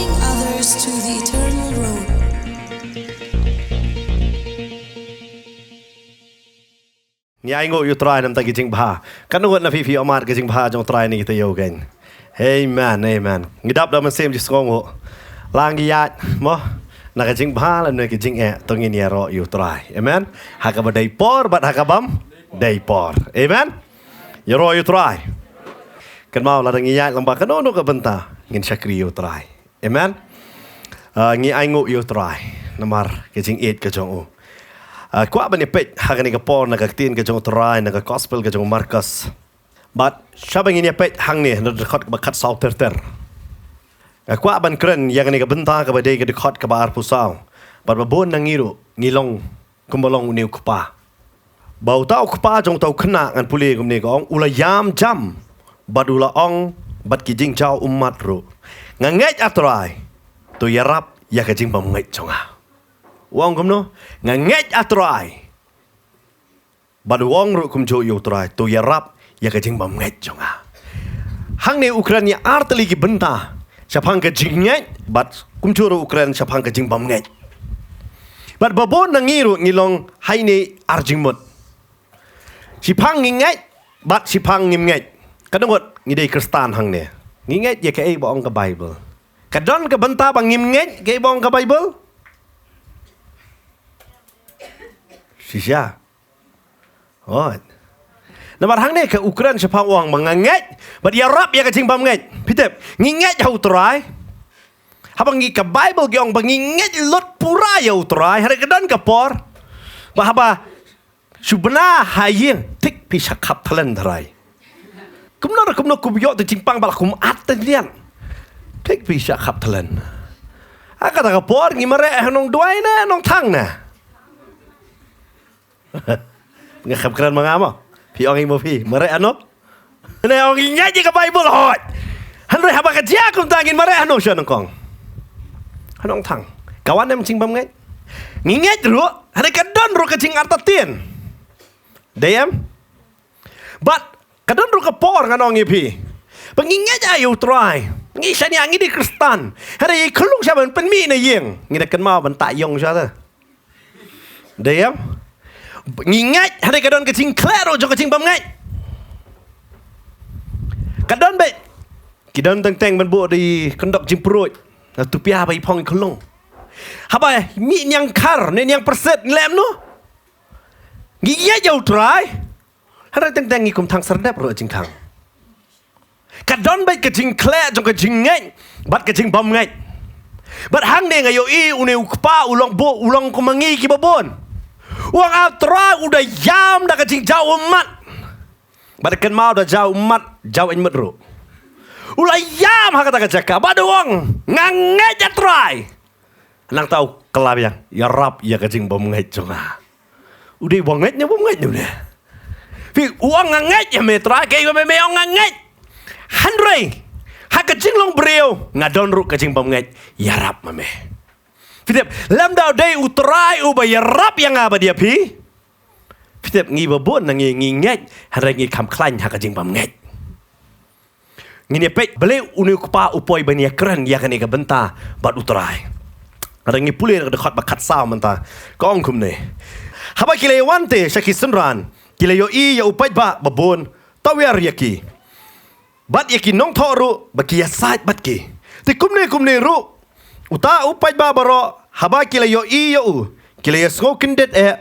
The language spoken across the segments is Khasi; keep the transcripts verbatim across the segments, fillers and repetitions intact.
Others to the eternal road. Ngi ainguh ïa U Trai namar ki jingbha. Kan ngut na phi phi ong mar ka jingbha jong U Trai ne kita ïoh gain. Amen, amen. Ngi dap da mynsiem jingshngaiñ. La ngi ïaid mo na ka jingbha lane ka jingeh, to ngin ïaroh ïa U Trai. Amen. Ha kaba dei por bad ha kabym dei por. Amen. Ïaroh ïa U Trai. Kynmaw lada ngi ïaid lyngba kano kano ka bynta ngin shakri ïa U Trai. Amen. Ah, ngi ainguh ïa U Trai namar ka jingïeit ka jong u. Ah, kwah ban ïa peit ha kane ka por na ka ktien ka jong U Trai na ka gospel ka jong u Markos. Bad shaba ngin ïa peit hangne na dkhot kaba khatsaw ter ter. Nga kwah ban kren ïa kane ka bynta kaba dei ka dkhot kaba arphew saw. Bad ba bun na ngi ruh ngi long kumba long une u kpa. Ba uta u kpa jong uta u khynnah ngan pule kumne ka ong, u la ïam jam bad u la ong bad ki jingjaw ummat ruh, nga ngeit A Trai, to ïarap ïa ka jingbymngeit jong nga. U ong kumno? Nga ngeit A Trai. Bad u ong ruh kumjuh ïa U Trai, to ïarap ïa ka jingbymngeit jong nga. Hangne u kren ïa artylli ki bynta shaphang ka jingngeit bad kumjuh ruh u kren shaphang ka jingbymngeit. Bad ba bun na ngi ruh ngi long ha ine i ar jingmut. Shiphang ngi ngeit bad shiphang ngim ngeit. Ka dang ngut ngi dei Khristan hangne, ngi ngeit ïa kaei ba ong ka Baibl. Ka don ka bynta ba ngim ngeit kaei ba ong ka Baibl? Shisha. Oi. Namar hangne ka u kren shaphang u ong ba nga ngeit bad ïarap ïa ka jingbymngeit. Phi tip, ngi ngeit ha U Trai. Haba ngi ka Baibl ki ong ba ngi ngeit lut pura ïa U Trai, hynrei ka don ka por ba haba shu bna ha ïing, thik phi sha khap thlen Trai. Kumno kumno kum ïoh te jingpang ba la kum at te lian. Thik phi sha khap thlen. Ha kata ka por ngi mareh ha Nongduwai ne Nongthang ne? Nga kham kren ma nga mo. Phi ong ïa mo phi mareh ano? Ne ong ngi ngeit ïa ka Baibl hoi. Hynrei haba ka jia kumta ngin mareh ano sha nyngkong? Ha Nongthang. Ka wan em jingbymngeit? Ngi ngeit ruh, hynrei ka don ruh ka jingartatien. Dei em? Bad ka don ruh ka por ngan ong ïa phi ba ngi ngeit ïa U Trai, ngi shaniah, ngi dei Khristan, hynrei i khyllung sha ban pynmih na ïing, ngi da kynmaw ban tah ïong sha te. Dei em? Ngi ngeit, hynrei ka don ka jingkhleh ruh jong ka jingbymngeit. Ka don beit ki don teng teng ban buh da i kyndok jingpruid, na tupia ba i phong i khyllung. Haba mih niang khar ne niang pyrsit, lem no? Ngi ngeit ïa U Trai. Hynrei teng teng ngi kum thang serdep ruh jingkhang. Ka don beit ka jingkhleh jong ka jingngeit bad ka jingbymngeit. Bad hangne nga ïohi une u kpa u long buh, u long kum ma ngi kiba bun. U ong A Trai, u da ïam da ka jingjaw ummat. Bad kynmaw, da jaw ummat, jaw ïeit mut ruh. U la ïam ha kata ka jaka bad u ong nga ngeit A Trai. Nangta u kylla biang, ïarap ïa ka jingbymngeit jong nga. U dei ba ngeit ne bym ngeit ne u ne? Phi, u ong nga ngeit ïa me Trai, kaei ba me, me ong nga ngeit. Hynrei ha ka jinglong briew nga don ruh ka jingbymngeit, ïarap ma me. Phi tip, lymda u dei U Trai uba ïarap ïa nga bad ïa phi, phi tip, ngi ba bun na ngi ngi ngeit, hynrei ngi kham khlaiñ ha ka jingbymngeit. Ngin ïa peit balei une u kpa u poi ban ïa kren ïa kane ka bynta bad U Trai. Hynrei ngi pule na ka dkhot ba khatsaw mynta, ka ong kumne. Haba ki la ïa wan te sha ki synran, ki la ïohi ïa u paidbah ba bun tawiar ïa ki, bad ïa ki nongthoh ruh ba ki ïasaid bad ki. Te kumne kumne ruh uta u paidbah baroh, haba ki la ïohi ïa u, ki la ïasngew kyndit eh.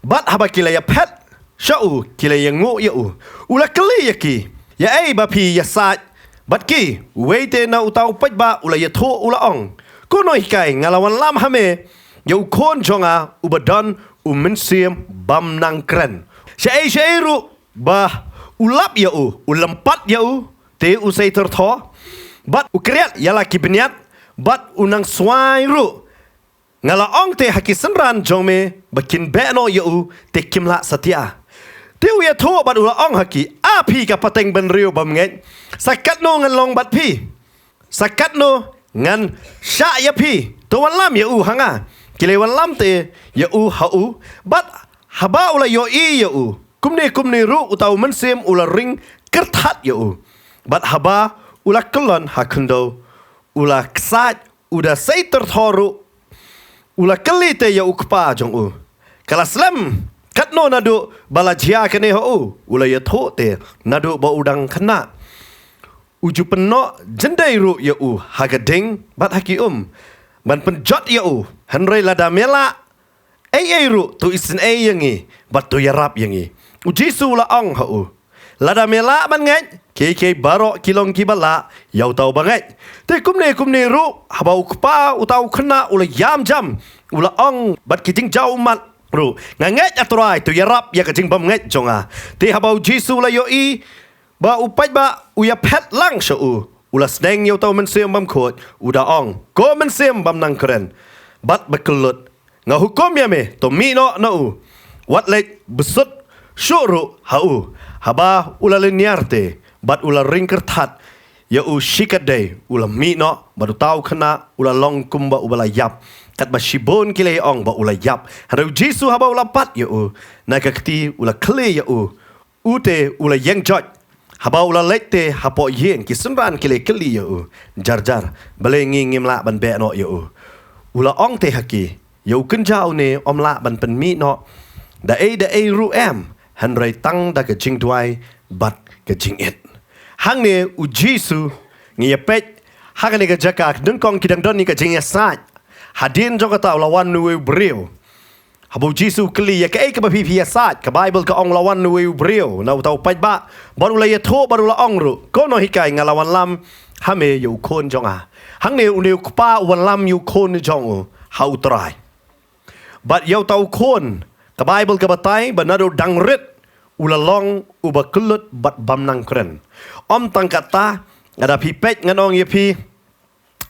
Bad haba ki la ïaphet sha u, ki la ïanguh ïa u. U la kylli ïa ki, ïa ei ba phi ïasaid bad ki? Uwei te na uta u paidbah u la ïathuh, u la ong, ko nonghikai, nga la wanlam ha me ïa u khun jong nga uba don u mynsiem bym nang kren. Shaei shaei ruh ba u lap ïa u, u lympat ïa u, te u sei tyrthoh, bad u kyrïat ïa la ki bniat, bad u nang swai ruh. Nga la ong te ha ki synran jong me ba kin beh noh ïa u, te kim lah satia. Te u ïathuh bad u la ong ha ki, a phi ka pateng bynriew bymngeit, sa katno ngan long bad phi? Sa katno ngan shah ïa phi? To wanlam ïa u ha nga. Ki la wanlam te ïa u ha u, bad haba u la ïohi ïa u, kumne kumne ruh uta u mynsiem u la ring kyrthat ïa u. Bad haba u la kyllon ha khyndew, U la ksaid, u da sei tyrtho ruh. U la kylli te ïa u kpa jong u, ka la slem katno naduh ba la jia kane ha u? U la ïathuh te, naduh ba u dang khynnah. U ju pynnoh jyndei ruh ïa u ha ka ding bad ha ki um, ban pynjot ïa u. Hynrei lada me lah ei ei ruh, to isynei ïa ngi bad to ïarap ïa ngi. U Jisu u la ong ha u, lada me lah ban ngeit, kiei kiei baroh ki long kiba lah ïa uta uba ngeit. Te kumne kumne ruh, haba u kpa uta u khynnah u la ïam jam, u la ong bad ki jingjaw ummat ruh, nga ngeit, A Trai, to ïarap ïa ka jingbymngeit jong nga. Te haba u Jisu u la ïohi ba u paidbah u ïaphet lang sha u, u la sneng ïa uta u mynsiem bymkhuid, u da ong, ko mynsiem bym nang kren bad ba kyllut, nga hukum ïa me, to mih noh na u. Wat leit bsut shuh ruh ha u. Haba u la lynñiar te bad u la ring kyrthat ïa u shikatdei, u la mih noh bad uta u khynnah u la long kumba uba la ïap, katba shibun ki la ïa ong ba u la ïap. Hynrei u Jisu haba u la bat ïa u na ka kti, u la khlieh ïa u. U te u la ïeng joit. Haba u la leit te hapoh ïing, ki synran ki la kylli ïa u, jar jar, balei ngi ngim lah ban beh noh ïa u? U la ong te ha ki, ïa u kynja une ym lah ban pynmih noh da ei da ei ruh em, hynrei tang da ka jingduwai bad ka jingit. Hangne u Jisu, ngi ïa peit ha kane ka jaka, nyngkong ki dang don ïa ka jingïasaid. Hadien jong kata u la wan uwei u briew. Haba u Jisu u kylli, ïa kaei kaba phi phi ïasaid? Ka Baibl ka ong u la wan uwei u briew na uta u paidbah bad u la ïathuh bad u la ong ruh, ko nonghikai, nga la wanlam ha me ïa u khun jong nga. Hangne une u kpa u wanlam ïa u khun jong u ha U Trai. Bad ïa uta u khun, ka Baibl ka batai ba naduh dang rit u la long uba kyllut bad bym nang kren. Ym tang kata, lada phi peit ngan ong ïa phi,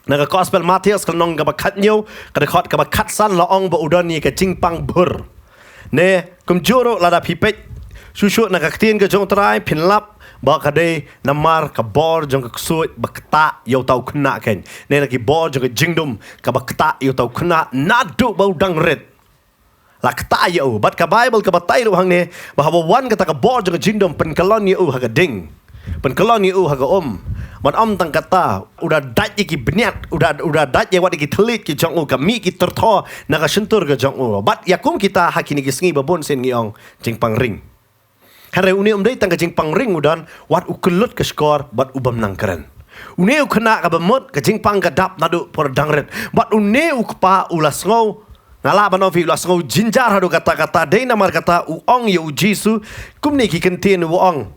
na ka Gospel Mathaios ka lynnong kaba khathynñiew, ka dkhot kaba khatsan la ong ba u don ïa ka jingpang bhur. Ne, kumjuh ruh lada phi peit shuh shuh na ka ktien ka jong U Trai, phin lap ba ka dei namar ka bor jong ka ksuid ba ktah ïa uta u khynnah keiñ. Ne, na ki bor jong ka jingdum kaba ktah ïa uta u khynnah naduh ba u dang rit. La ktah ïa u. Bad ka Baibl ka batai ruh hangne ba haba wan kata ka bor jong ka jingdum, pynkyllon ïa u ha ka ding, pynkyllon ïa u ha ka um. Bad ym tang kata, u da dait ïa ki bniat, u da, u da dait ïa wat ïa ki thylliej ki jong u, ka mih ki tyrtho na ka shyntur ka jong u. Bad ïa kum kita ha kine ki sngi ba bun sien ngi ong jingpang ring. Hynrei une um dei tang ka jingpang ring u don, wat u kyllut ka shkor bad u bym nang kren. Une u khynnah kaba mut ka jingpang ka dap naduh por dang rit. Bad une u kpa u la sngew, nga lah ban ong phi, u la sngew jynjar haduh katta katta, dei namar kata u ong ïa u Jisu kumne ki kyntien, u ong,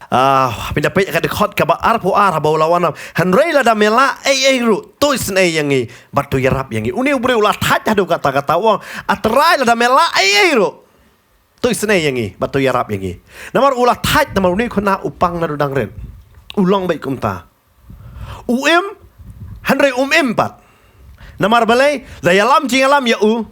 ah, phin da peit ka dkhot kaba arphew ar, haba u la wan, hynrei lada me lah ei ei ruh, to isynei ïa ngi bad to ïarap ïa ngi. Une u briew u la thait haduh katta katta, u ong, A Trai, lada me lah ei ei ruh, to isynei ïa ngi bad to ïarap ïa ngi. Namar u la thait, namar une u khynnah u pang naduh dang rit. U long beit kumta. U im, hynrei um im pat. Namar balei? La ïalam jingïalam ïa u.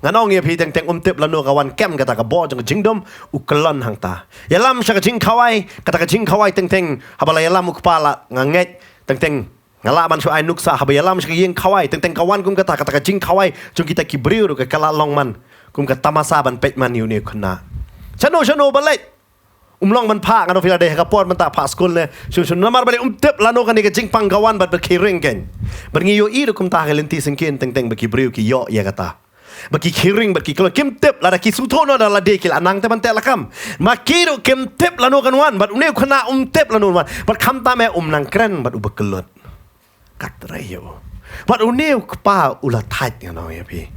Ngan ong ïa phi, teng teng um tip lano ka wan kem kata ka bor jong ka jingdum, u kyllon hangta. Ïalam sha ka jingkhawai, kata ka jingkhawai teng teng, haba la ïalam u kpa, la, nga ngeit, teng teng nga lah ban shu ai nuksa, haba ïalam sha ka ïing khawai, teng teng ka wan kum kata, kata ka jingkhawai jong kita ki briew ruh ka, ka la long man kum ka tamasa ban peit man ïa une u khynnah. Shano shano ba leit, um long ban phah, nga ong phi, la dei ha ka por mynta phah skul ne shano shano, namar balei? Um tip lano kane ka jingpang ka wan bad ba khie ring keiñ. Bad ngi ïohi ruh kumta ha ka lynti syngkien, teng teng ba ki briew ki ïoh ïa kata. Ba ki khie ring bad ki kyllon, kim tip, lada ki sngewthuh noh da lade ki la nang te ban teh lakam. Ma ki ruh kim tip lano kan wan, bad une u khynnah um tip lano wan. Bad khamtam eh um nang kren bad uba kyllut. Ka trei ïa u. Bad une u kpa u la thait, ngan ong ïa phi.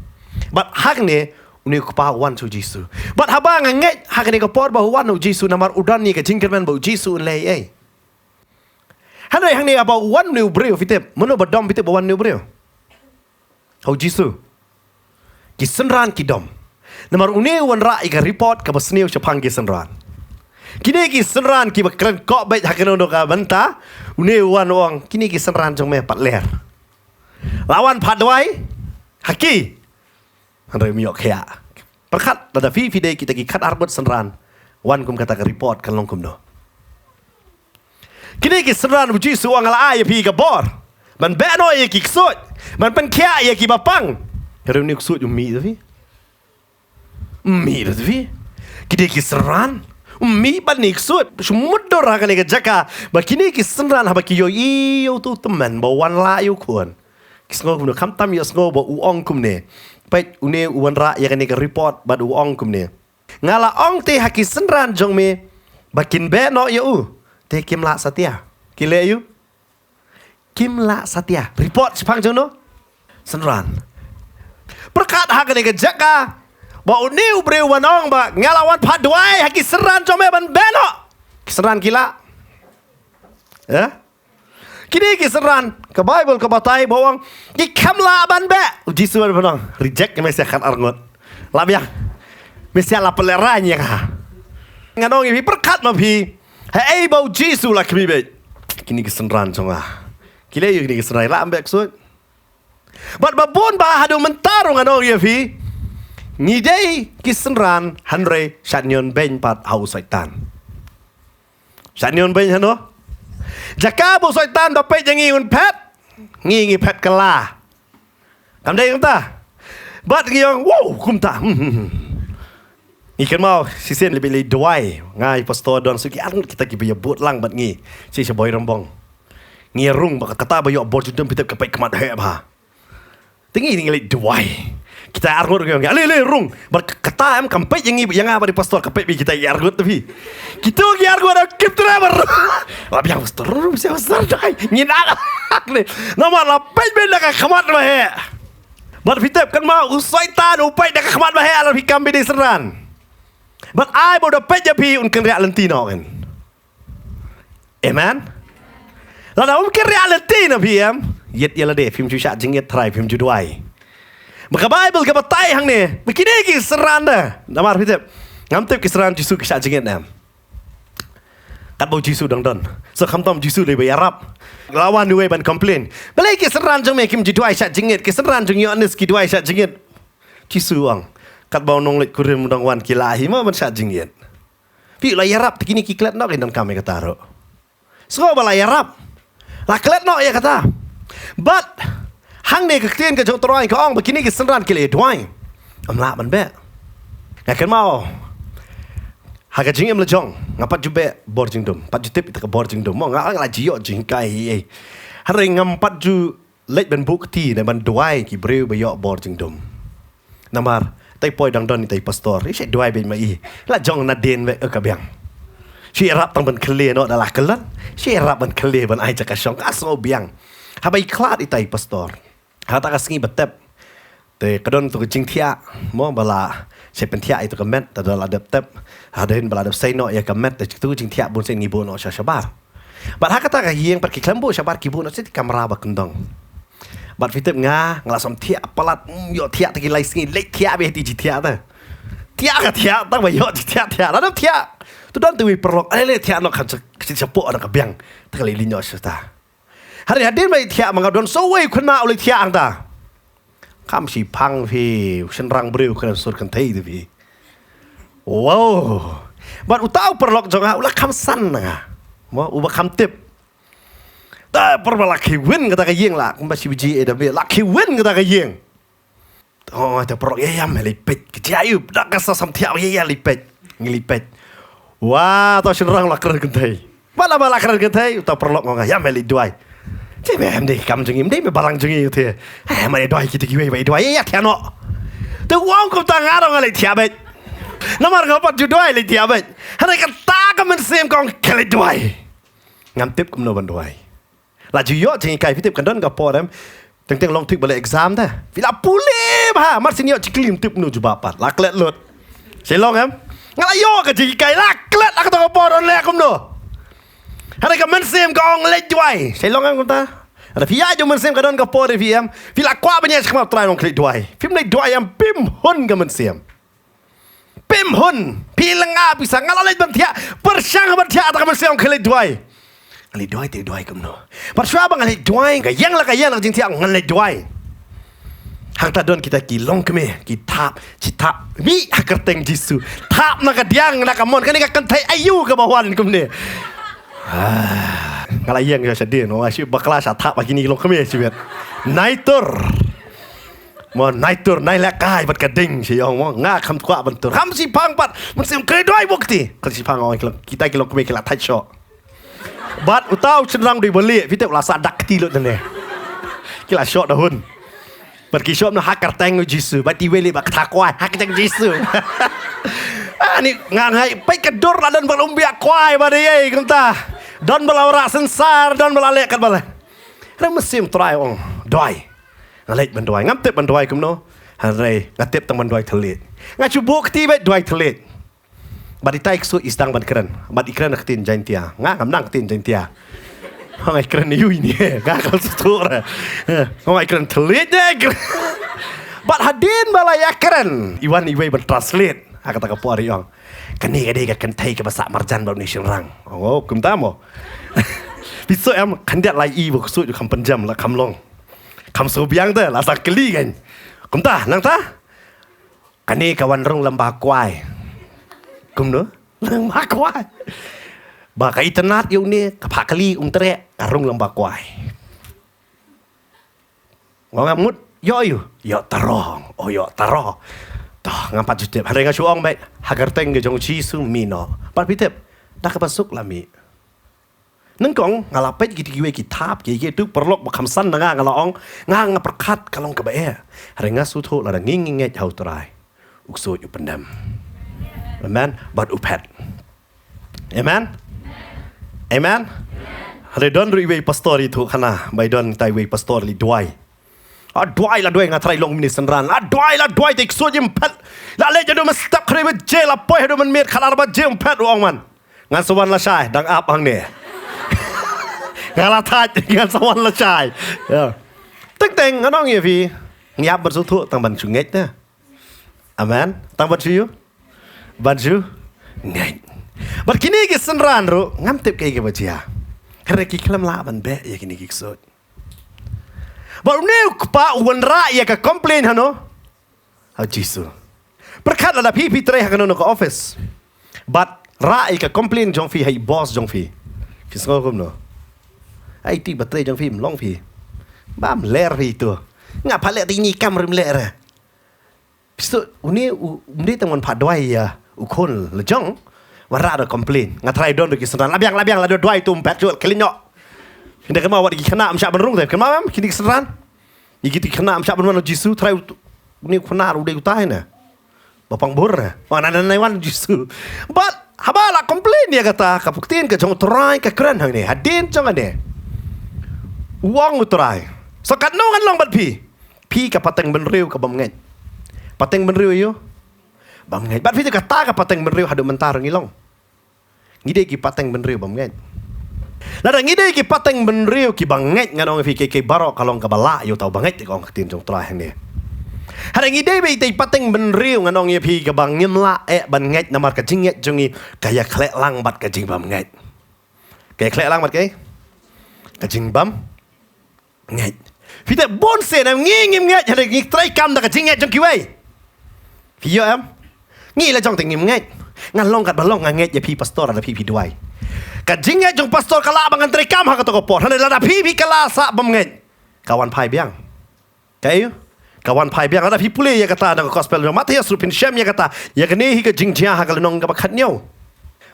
Bad hangne une u kpa u wan sha u Jisu. Bad haba nga ngeit ha kane ka por ba u wan u Jisu, namar u don ïa ka jingkyrmen ba u Jisu un leh ei. Hynrei hangne haba u wan une u briew, phi tip mano ba dom, phi tip ba wan une u briew? Ha u Jisu. Ki synran ki dom. Namar une u wanrah ïa ka report kaba sniew shaphang ki synran. Kine ki synran kiba kren kop beit ha kano kano ka bynta, une u wan u ong, kine ki synran jong me pat ler. La wan pat duwai ha ki. Hynrei um ïoh khiah. Pyrkhat, lada phi phi dei kita ki khatar bad synran, wan kum kata ka report kan long kumno? Kine ki synran u Jisu u ong, nga la ai ïa phi ka bor ban beh noh ïa ki ksuid, ban pynkhiah ïa kiba pang. Hynrei une u ksuid um mih da phi. Um mih da phi. Ki dei ki synran. Mih bad ni ksuid, shu mutdur ha kane ka jaka, ba kine ki synran haba ki ïohi ïa uto u tymmen ba wan lah ïa u khun, ki sngew kumno, khamtam ïohsngew ba u ong kumne. Peit, une u wanrah ïa kane ka report bad u ong kumne. Nga la ong te ha ki synran jong me ba kin beh noh ïa u, te kim lah satia. Ki leh ïa u? Kim lah satia. Report shaphang jong no? Synran. Pyrkhat ha kane ka jaka ba une u briew u ong ba nga la wan phah duwai ha ki synran jong me ban beh noh. Ki synran ki lah. Eh? Kine ki synran, ka Baibl ka batai ba u ong ki khlem lah ban beh. U Jisu u ong, reject ïa me sha khatar ngut. Lah biang. Me sha la pynlehrain ïa nga. Ngan ong ïa phi, pyrkhat ma phi. Haei ba u Jisu u la khmih beit? Kine ki synran jong nga. Ki leh ïa u, kine ki synran lah ban beh ksuid. Bad ba bun ba haduh mynta ruh ngan ong ïa phi, ngi dei ki synran hynrei shanion beiñ pat ha u Soitan. Shanion beiñ hano? Jaka ba u Soitan da peit ïa ngi un phet, ngi ngi phet kylla. Kam dei kumta? Bad ngi ong, wow, kumta. Hmm, hmm, hmm. Ngi kynmaw shisien lei beit leit duwai. Nga, i pastor, don shu ki arngut kita kiba ïabud lang bad ngi. Shisha Bhoirymbong. Ngi rung ba kata ba ïoh bor jingdum, phi tip, ka peit khmat heh bha. Te ngi ngi leit duwai. Kita arngut ngi ong, lei lei rung. Bad kata em kam peit ïa ngi, ïa nga bad i pastor, ka peit beit kita arngut te phi. Kita arngut da kip tre bar. Lah biang pastor, rung, pastor, pastor, dai. Ngin ak ne. Namar la peit beit da ka khmat ba heh. Bad phi tip, kynmaw, u Soitan u peit da ka khmat ba heh, la phi kam beit dei synran. Bad ai ba u da peit ïa phi un kynriah lynti noh ken. Amen. Lada um kynriah lynti na phi em, ïit ïa lade, phim ju shah jingit, trai phim ju duwai. Ba ka Baibl ka batai hangne ba kine ki synran da, namar phi tip, ngam tip ki synran Jisu ki shah jingit em. Katba u Jisu dang don. So khamtam Jisu dei ba ïarap. La wan uwei ban complain. Balei ki synran jong me kim ju duwai shah jingit, ki synran jong Ïoannis ki duwai shah jingit? Jisu u ong, katba u nongleit kurim u dang wan, ki lah hi mo ban shah jingit. Phi, la ïarap, te kine ki klet noh, ki donkam ïa kata ruh. Sngew ba la ïarap. La klet noh ïa kata. Bad hangne ka ktien ka jong u Trai ka ong ba kine ki synran ki la ïa duwai. Ym lah ban beh. Nga kynmaw ha ka jingim la jong nga pat ju beh bor jingdum, pat ju tip ïa ka bor jingdum. Mo, nga, nga la ju ïoh jinghikai hi ei. Hynrei ngam pat ju leit ban buh kti ne ban duwai ki briew ba ïoh bor jingdum. Namar tai poi dang don itai pastor, i shu duwai beit ma i. La jong nadien beit, eh, ka biang. Shu ïarap tang ban kylli noh da la kyllon. Shu ïarap ban kylli ban ai jaka shong, ka sngew biang. Haba i khlad itai pastor, ha kata ka sngi ba tep, te ka don tu ka jingthiah, mo, ba la shai pynthiah ïa tu ka met, te da la dep tep. Hadien ba la dep sei noh ïa ka met, te tu ka jingthiah bun sien ngi buh noh sha shabar. Bad ha kata ka ïing pat ki khlem buh shabar, ki buh noh sha kamra ba kyndong. Bad phi tip nga, nga la sam thiah palat, mm, ïoh thiah te ki lai sngi, leit thiah beit ha ti jingthiah te. Thiah ka thiah, tang ba ïoh jingthiah thiah. La dep thiah. Tu don te wei paralok, ale le thiah noh kan sha, sha, shapoh na ka biang. Te ka leit leit noh sha ta. Hynrei hadien ba i thiah ma nga don sa uwei u khynnah u leit thiah hangta. Kam shipang phi, u shynrang briew kren sur kynthei te phi. Wow. Bad uta u paralok jong nga u la kham san na nga. Mo, uba kham tip. Ta por ba la khie win kata ka ïing la, kumba shi baje eh da beh, la khie win kata ka ïing. Oh, te paralok, ïa, ïa me leit peit. Ka jia ïa u, da ka sa sam thiah, ïa, ïa leit peit. Ngi leit peit. Wah, uta u shynrang la kren kynthei. Ba la, ba la kren kynthei, uta u paralok u ong, ïa me leit duwai. Te me em dei kam jong ngi, em dei me balang jong ngi te. Eh, me leit duwai kita kiwei, ba leit duwai, ïa, ïa thiah noh. Te u ong kumta, nga ruh nga leit thiah beit. Namar nga pat ju duwai leit thiah beit. Hynrei kata ka mynsiem ka ong ka leit duwai. Ngam tip kumno ban duwai. La ju ïoh jinghikai, phi tip, kan don ka por em, teng teng long thik ba la exam te. Phi la pule bha, mar shu ïoh jingkylli ym tip kumno jubab pat. La klet lut. Shei long em? Nga la ïoh ka jinghikai, la klet, la kata ka por yn leh kumno. Hynrei ka mynsiem ka ong leit duwai. Shei long em kumta? Hynrei phi ïa ju mynsiem ka don ka por, phi em, phi la kwah ban ïaid sha khmat u Trai, ong ka leit duwai. Phim leit duwai em, phim hun ka mynsiem. Phim hun, phi lynga pisa, nga la leit ban thiah, pyrshang ban thiah, ta ka mynsiem ong ka leit duwai. Nga leit duwai te duwai kumno? Bad shuwa ba nga leit duwai, ka ïeng la ka ïeng la ka jingthiah, nga leit duwai. Hangta don kita ki longkmie, ki thap, ki thap. Mih ha kyrteng Jisu. Thap na ka diang, na ka mon, kane ka kynthei aïu kaba wan kumne. Ah, nga la ïeng ïa shadien, nga shu bakla sha thap ha kine ki longkmie shibit. Naitur. Mo nai tur, nai lehkai bad ka ding shi ong mo. Nga kham kwah ban tur. Kham shipang pat. Mynsiem kre duwai mo kti. Kham shipang ong ki long, kita ki long kmie ki la thait shoh. Bad uta u shynrang dei bali, phi tip la sa dak kti lut ne. Ki la shoh da hun. Bad ki shoh na ha kyrteng u Jisu, bad iwei leh bad kata kwai, ha kyrteng Jisu. Ah, ni nga ngai, peit ka dur la don ba la umbiak kwai bad ei kumta. Don ba la wanrah synsar, don ba la leh kat ba la. Rang mynsiem Trai ong, duwai. Nga leit ban duwai, ngam tip ban duwai kumno. Hynrei nga tip tang ban duwai thylliej. Nga shu buh kti beit duwai thylliej. Bad itai i ksuid i sdang ban kren. Bad i kren ha ktien Jaintia. Nga ngam nang ktien Jaintia. Nga ngai kren ïa u ine. Nga kam sngewthuh re. Nga ngai kren thylliej ne kren. Bad hadien ba la ïa kren, i wan iwei ban translate. Ha kata ka por i ong, kane ka dei ka kynthei kaba sah marjan bad une u shynrang. Oh, kumta mo. Phi sngewthuh em, khyndiat lai i ba u ksuid u kham pynjem la kham long. Kham sngewbiang te la sa kylli kan. Kumta, nangta. Kane ka wan rung lem ba kwai. Kumno? Lem ba kwai. Ba ka itynnad ïa une, ka phah kali um treh, ka rung lem ba kwai. Nga ngam mut, ïoh ïoh, ïoh taro, oh ïoh taro. Toh, ngam pat ju tip, hynrei nga shu ong beit, ha kyrteng ka jong u Jisu mih noh. Pat phi tip, da kaba suk la mih. Nyngkong, nga la peit kito kiwei ki thap, ki, ki tu paralok ba kham san na nga, nga la ong, nga nga pyrkhat ka long kaba eh. Hynrei nga sngewthuh lada ngi ngi ngeit ha u Trai, u ksuid u pyndem. Amen. Bad u phet. Amen. Amen. Hynrei don ruh iwei pastor i thuh khana, bai don tai iwei pastor leit duwai. Ah, duwai la duwai nga trai long mini synran. Ah, duwai la duwai te i ksuid im phet. La leit haduh mynstep khyndai baje, la poi haduh mynmiet khatar baje im phet u ong man. Ngan sa wan lashai, dang ap hangne. Nga la thait, ngan sa wan lashai. Ïa. Teng teng, ngan ong ïa phi. Ngi ap ban sngewthuh, tang ban shu ngeit te. Amen. Tang ban shu ïoh. Ban shu ngeit. Bad kine ki synran ruh, ngam tip kaei kaba jia. Hynrei ki khlem lah ban beh ïa kine ki ksuid. Bad une u kpa u wanrah ïa ka complain hano? Ha u Jisu. Pyrkhat lada phi phi trei ha kano kano ka office. Bad rah ïa ka complain jong phi ha i boss jong phi. Phi sngew kumno? Ai ti ba trei jong phi mlong phi. Bam ler phi tu. Nga pha leh ti ni kam rim leh re. Phi sngewthuh, une u, um dei tang wan pha duwai ïa u khun la jong. Wanrah da complain. Nga trai don da ki synran. La biang, la biang, la duwai tu um phet shuh, kylli noh. Kynda kynmaw wat ki khynnah ym shah ban rung te. Kynmaw em, kine ki synran. Ïa kito ki khynnah ym shah ban wan ha u Jisu, trai u, une u khynnah u dei utai ne. Ba pang bor ne. Wan nan nan wan Jisu. Bad haba la complain ïa kata, ka ktien ka jong u Trai ka kren hangne. Hadien jong ane. U ong u Trai. Sa katno ngan long bad phi. Phi ka pateng bynriew ka bym ngeit. Pateng bynriew ïoh. Bym ngeit. Bad phi te kata ka pateng bynriew haduh mynta ruh ngi long. Ngi dei ki pateng bynriew bym ngeit. Lada ngi dei ki pateng bynriew kiba ngeit ngan ong ïa phi, kiei kiei baroh ka long kaba lah ïa uta uba ngeit, te ka ong ka ktien jong u Trai hangne. Hynrei ngi dei ba ïa ki pateng bynriew ngan ong ïa phi kaba ngim lah eh ban ngeit namar ka jingngeit jong ngi ka ïakhleh lang bad ka jingbym ngeit. Ka ïakhleh lang bad kaei? Ka jingbym ngeit. Phi te bun sien em ngi ngim ngeit, hynrei ngi treikam da ka jingngeit jong kiwei. Phi ïoh em? Ngi la jong te ngim ngeit. Ngan long katba long nga ngeit ïa phi pastor, lada phi phi duwai. Ka jingngeit jong pastor ka lah ba ngan treikam ha kato ka por. Hynrei lada phi phi kylla sah bym ngeit, ka wan phai biang. Kaei? Ka wan phai biang. Lada phi pule ïa kata na ka gospel jong u Mathaios ruh phin shem ïa kata. Ïa kane hi ka jingjia ha ka lynnong kaba khathynñiew.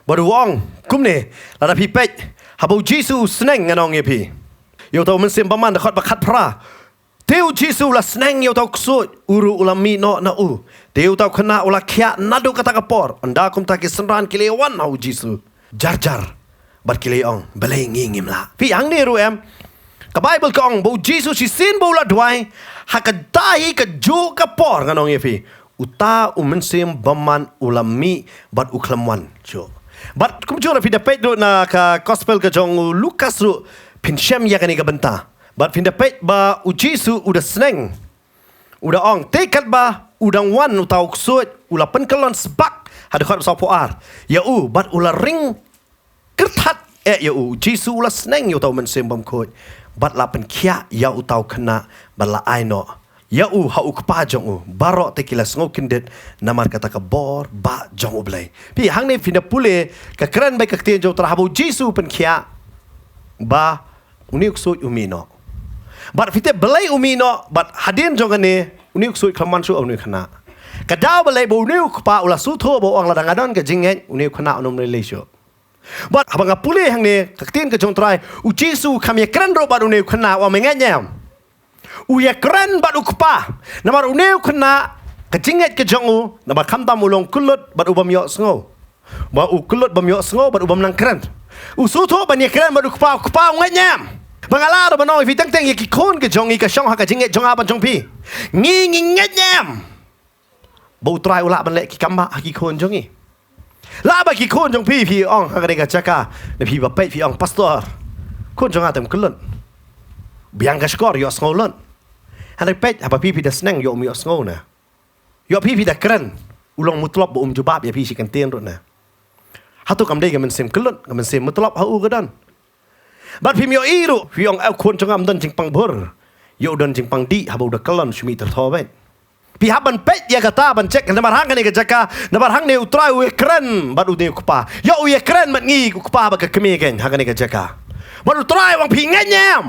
Bad u ong kumne, lada phi peit, haba u Jisu u sneng ngan ong ïa phi. Ïa uta u mynsiem bymman, dkhot ba khatphra. Te u Jisu u la sneng ïa uta u ksuid, u ruh u la mih noh na u. Te uta u khynnah u la khiah naduh kata ka por. Ynda kumta ki synran ki la wan ha u Jisu jar jar. Bad ki la ong, balei ngi ngim lah? Phi, hangne ruh em. Ka Baibl ka ong ba u Jisu shisien ba u la duwai, ha kata hi kajuh ka por ngan ong ïa phi, uta u mynsiem bymman u la mih bad u khlem wan shuh. Bad kumjuh ruh phi da peit ruh na ka gospel ka jong u Lukas ruh phin shem ïa kane ka bynta. Bad phin da peit ba u Jisu u da sneng. U da ong, te katba u dang wan uta u ksuid, u la pynkyllon sbak, ha dkhot ba sawphew ar. Ïa u, bad u la ring kyrthat eh ïa u. U Jisu u la sneng ïa uta u mynsiem bymkhuid, bad la pynkhiah ïa uta u khynnah, bad la ai noh ïa u ha u kpa jong u. Baroh te ki la sngew kyndit namar kata ka bor bah jong U Blei. Phi, hangne phin da pule, ka kren bad ka ktien jong u Trai haba u Jisu u pynkhiah, ba une u ksuid u mih noh. Bad phi tip balei u mih noh, bad hadien jong kane, Une u ksuid khlem wan shuh ha une u khynnah. Ka daw balei ba une u kpa u la sngewthuh ba u ong lada nga don ka jingngeit, une u khynnah un ym lei lei shuh. Bad haba nga pule hangne ka ktien ka jong U Trai, U Jisu u kham ïakren ruh bad une u khynnah, u ong me ngeit ne em. U ïakren bad u kpa. Namar une u khynnah, ka jingngeit ka jong u, namar khamtam u long kyllut bad u bym ïohsngew. Ba u kyllut, bym ïohsngew bad u bym nang kren. U sngewthuh ban ïakren bad u kpa, u kpa, u ngeit ne em. Ba nga lah ruh ban ong ïa phi, teng teng ïa ki khun ka jong ngi ka shong ha ka jingngeit jong nga bad jong phi. Ngi ngi ngeit ne em ba U Trai u lah ban leh ki kambah ha ki khun jong ngi. Lah ba ki khun jong phi, phi ong ha kane ka jaka, na phi ba peit phi ong, pastor, khun jong nga te ym kyllut. Biang ka shkor, ïohsngew lut. Hynrei peit, haba phi phi da sneng, ïoh ym ïohsngew ne. Ïoh phi phi da kren, u long mutlop ba um jubab ïa phi shi kyntien ruh ne. Hato kam dei ka mynsiem kyllut, ka mynsiem mutlop ha u ka don. Bad phim ïohi ruh, phi ong, eh, u khun jong nga um don jingpang bhur. Ïoh u don jingpang dih, haba u da kyllon shu mih tyrtho beit. Phi hap ban peit ïa kata, ban check, namar hangne ka jaka, namar hangne U Trai u ïakren bad une u kpa. Ïoh u ïakren bad ngi, u kpa bad ka kmie kein, hangne ka jaka. Bad U Trai u ong phi ngeit ne em.